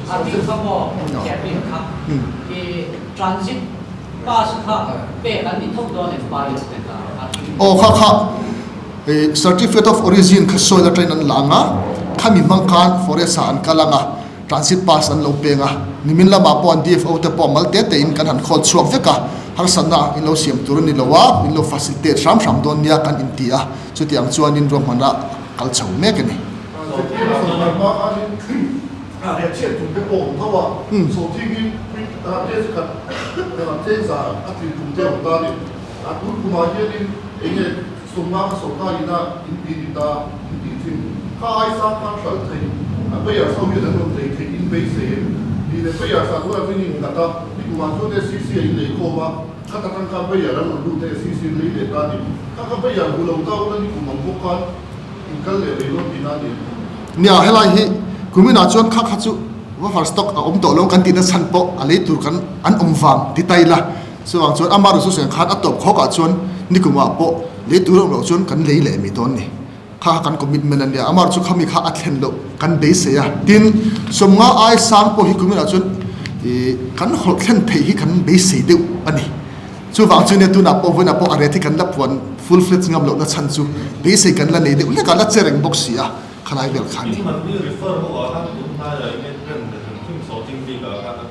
A bik kha maw thian bik kha i transit pass kha pek an ni thawk dawn em pilot te kha a bik. Aw kha kha i certificate of origin kha soil atangin an la ang a, khami hmang khan forest ah an kal ang a, Transit pass an lo peng a, nimin lamah pawh an DFO te pawh mal te tein kan han khawl chhuak vek a, harsatna in lo siam tur a ni lo a, min lo facilitate hram hram dawn nia kan inti a, chutiang chuanin ruahmanna kal chho mek a ni. Sawmnga ka sawrkarin a in ti ni ta in tih thin. Kha ai sang khan hralh thei a payer ho hian an rawn lei theih in beisei em? Tih leh payer sa tunah chuan in nghat a, ni kumah chuan SCC a in lei khawm a, kha ta tang khan payer an rawn lut a SCC an lei leh ta a ni. Kha kha payer hmu lo ta ula ni kum ang bawk khan in kal leh mai dawn tihna a ni em? Nia, helai hi kuminah chuan kha kha chu buffer stock a awm tawh lo kan tihna chhan pawh a lei tur kan an awm vang ti ta ila. Chuvang chuan ama rusu seng khan a tawp khawkah chuan nikumah pawh lei tur a awm loh chuan kan lei leh mai dawn ni. Kha kha kan commitment a nia, ama chu khami kha a thlen loh kan beisei a. Tin, sawmnga ai sang pawh hi kuminah chuan ih kan hawlh thlen theih hi kan beisei deuh a ni. Chuvang chu nia tunah pawh vawiinah pawh a ret hi kan la puan full fledged ngam lohna chhan chu beisei kan la nei deuh hlek a, la che reng bawk si a, khalai vel kha a ni. Tin, mahni refer ho ah khan tun hnaiah enge trend leh hrim hrim sawhching bikah khan a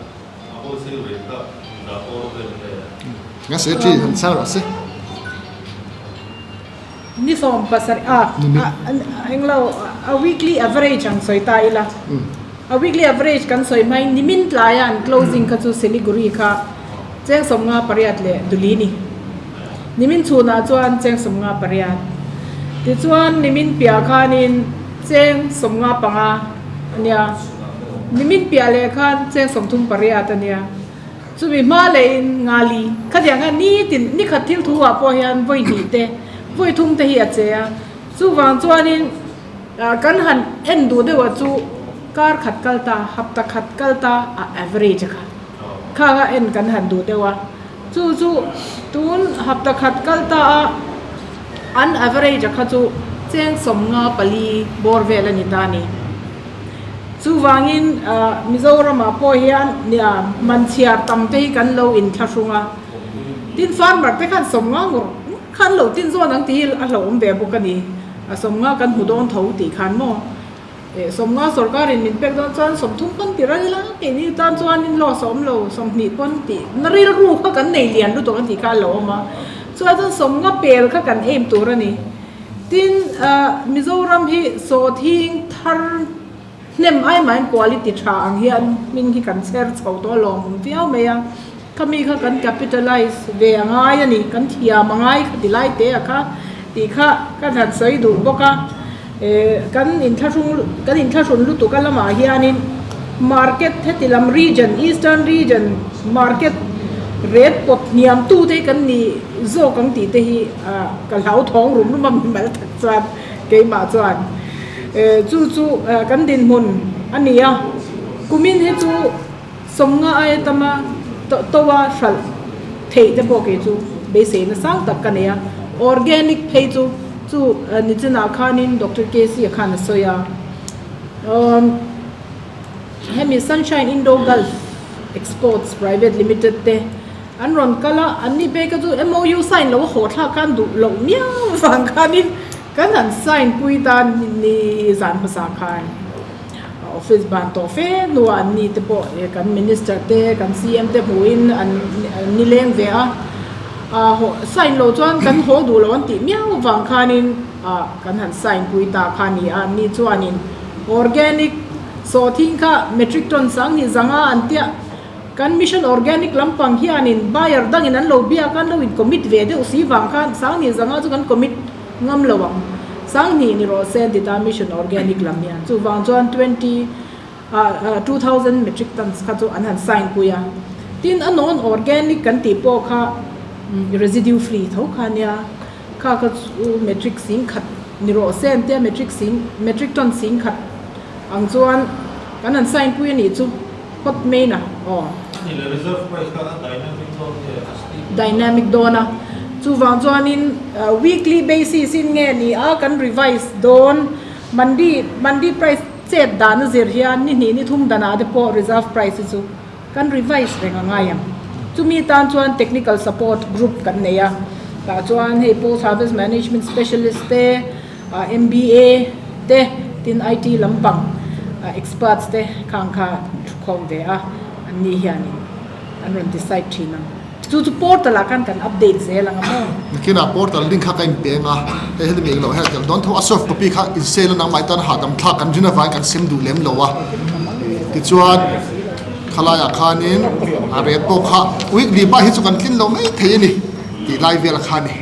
A wholesale rate kha dah pawr vel nge? Nga se chi han char rawh se. Ni 70 a englo a weekly average ang sawi ta ila. A weekly average kan sawi hmain nimin tlaia an closing kha chu Siliguri kha cheng 58 leh duli ni. Nimin chhunah chuan cheng 58. Tichuan nimin piah khanin cheng 55 a nia. Nimin piah leh khan cheng 38 a nia. Chumi hma lehin ngali khatiang khan nitin nikhat thil thu ah pawh hian vawi hnih te vawi thum te hi a che a. Chuvang chuanin kan han en duh deuh ah chu kar khat kal ta hapta khat kal ta a average a kha kha kha en kan han duh deuh a. Chu chu tun hapta khat kal ta a an average a kha chu cheng 54 bawr vel a ni ta a ni. Chuvangin Mizoramah pawh hian nia man chhiar tam te hi kan lo inthlahrung a, tin farmer te khan 50 ngawr khan lo tin zawn ang tih hi a hlauhawm ve bawk a ni. A 50 kan hmu dawn tho tih khan maw eh 50 sorkarin min pek dawn chuan 30 pawn ti ral ila keini tan chuanin loss a awm lo 20 pawn tih na rilru kha kan nei lian lutuk ang tih kha a hlauhawm a, chuan chuan 50 pel kha kan aim tur a ni. Tin, Mizoram hi sawhthing thar hnem ai mahin quality tha ang hian hming hi kan chher chho tawh lawm awm viau mai a, khami kha kan capitalize ve a ngai a ni, kan thiam a ngai kha ti lai te a kha tih kha kan han sawi duh bawk a, kan inthlahrung kan inthlahrun lutuk a lamah hianin market heti lam region eastern region market rate pawt hniam tu te hi kan ni zawk ang tih te hi Ka hlau thawng rum rum a min mal tak chuan keimah chuan chu chu kan dinhmun a ni a, kumin hi chu 50 aia tama toa hralh theih te pawh kei chu beiseina sang tak ka nei a, organic phei chu chu nichinah khanin Doctor KC a khan a sawi a, hemi Sunshine Indo Gulf Exports Private Limited te. An rawn kal a, an ni pek a chu MOU sign lo a haw thlak khan duh loh miau vang khanin kan han sign pui ta ni zan hmasa khan office ban tawh fe hnuah an ni te pawh kan minister te kan CM te hmuhin an nileng ve a, sign lo chuan kan haw duh loh an tih miau vang khanin kan han sign pui ta kha ni a, an ni chuanin organic sawhthing kha metric ton 2500 an tia. Kan Mission Organic lampang hianin buyer dangin an lo biak a, an lo in commit ve deuh si vang khan Sanghnih zanga chu kan commit ngam lo ang. Sanghnih ni rawh se an ti ta Mission Organic lam hian. Chuvang chuan 20 2000 metric tons kha chu an han sign pui a. Tin a non organic kan tih pawh kha residue free tho kha nia. Kha kha chu metric sing khat ni rawh se an tia metric sing metric ton sing khat ang chuan kan han sign pui a nih chu hot main a aw. Ani leh reserve price kha a dynamic dawn nge a steep Dynamic dawn a chuvang chuanin weekly basis in nge ni a kan revise dawn mandi mandi price chet dan a zir hian ni hnih ni thum danah te pawh reserve price hi chu Kan revise reng a ngai ang. Chumi tan chuan technical support group kan nei a, tah chuan hei post harvest management specialist te, MBA te, tin IT lampang experts te khang kha thukhawm ve a, an ni hianin an rawn decide thin ang. Chu chu portal ah khan kan update zel ang a maw? Nakinah portal link kha ka inpeng a, hei heti mi englo hian tel dawn tho a soft copy kha in sale a nangmah tan hahdam thlak kan rin avangin kan sem duh lem lo a, tichuan khalaiah khanin a rate pawh kha weekly ba hi chu kan tlin lo mai thei a ni tih lai vel kha a ni.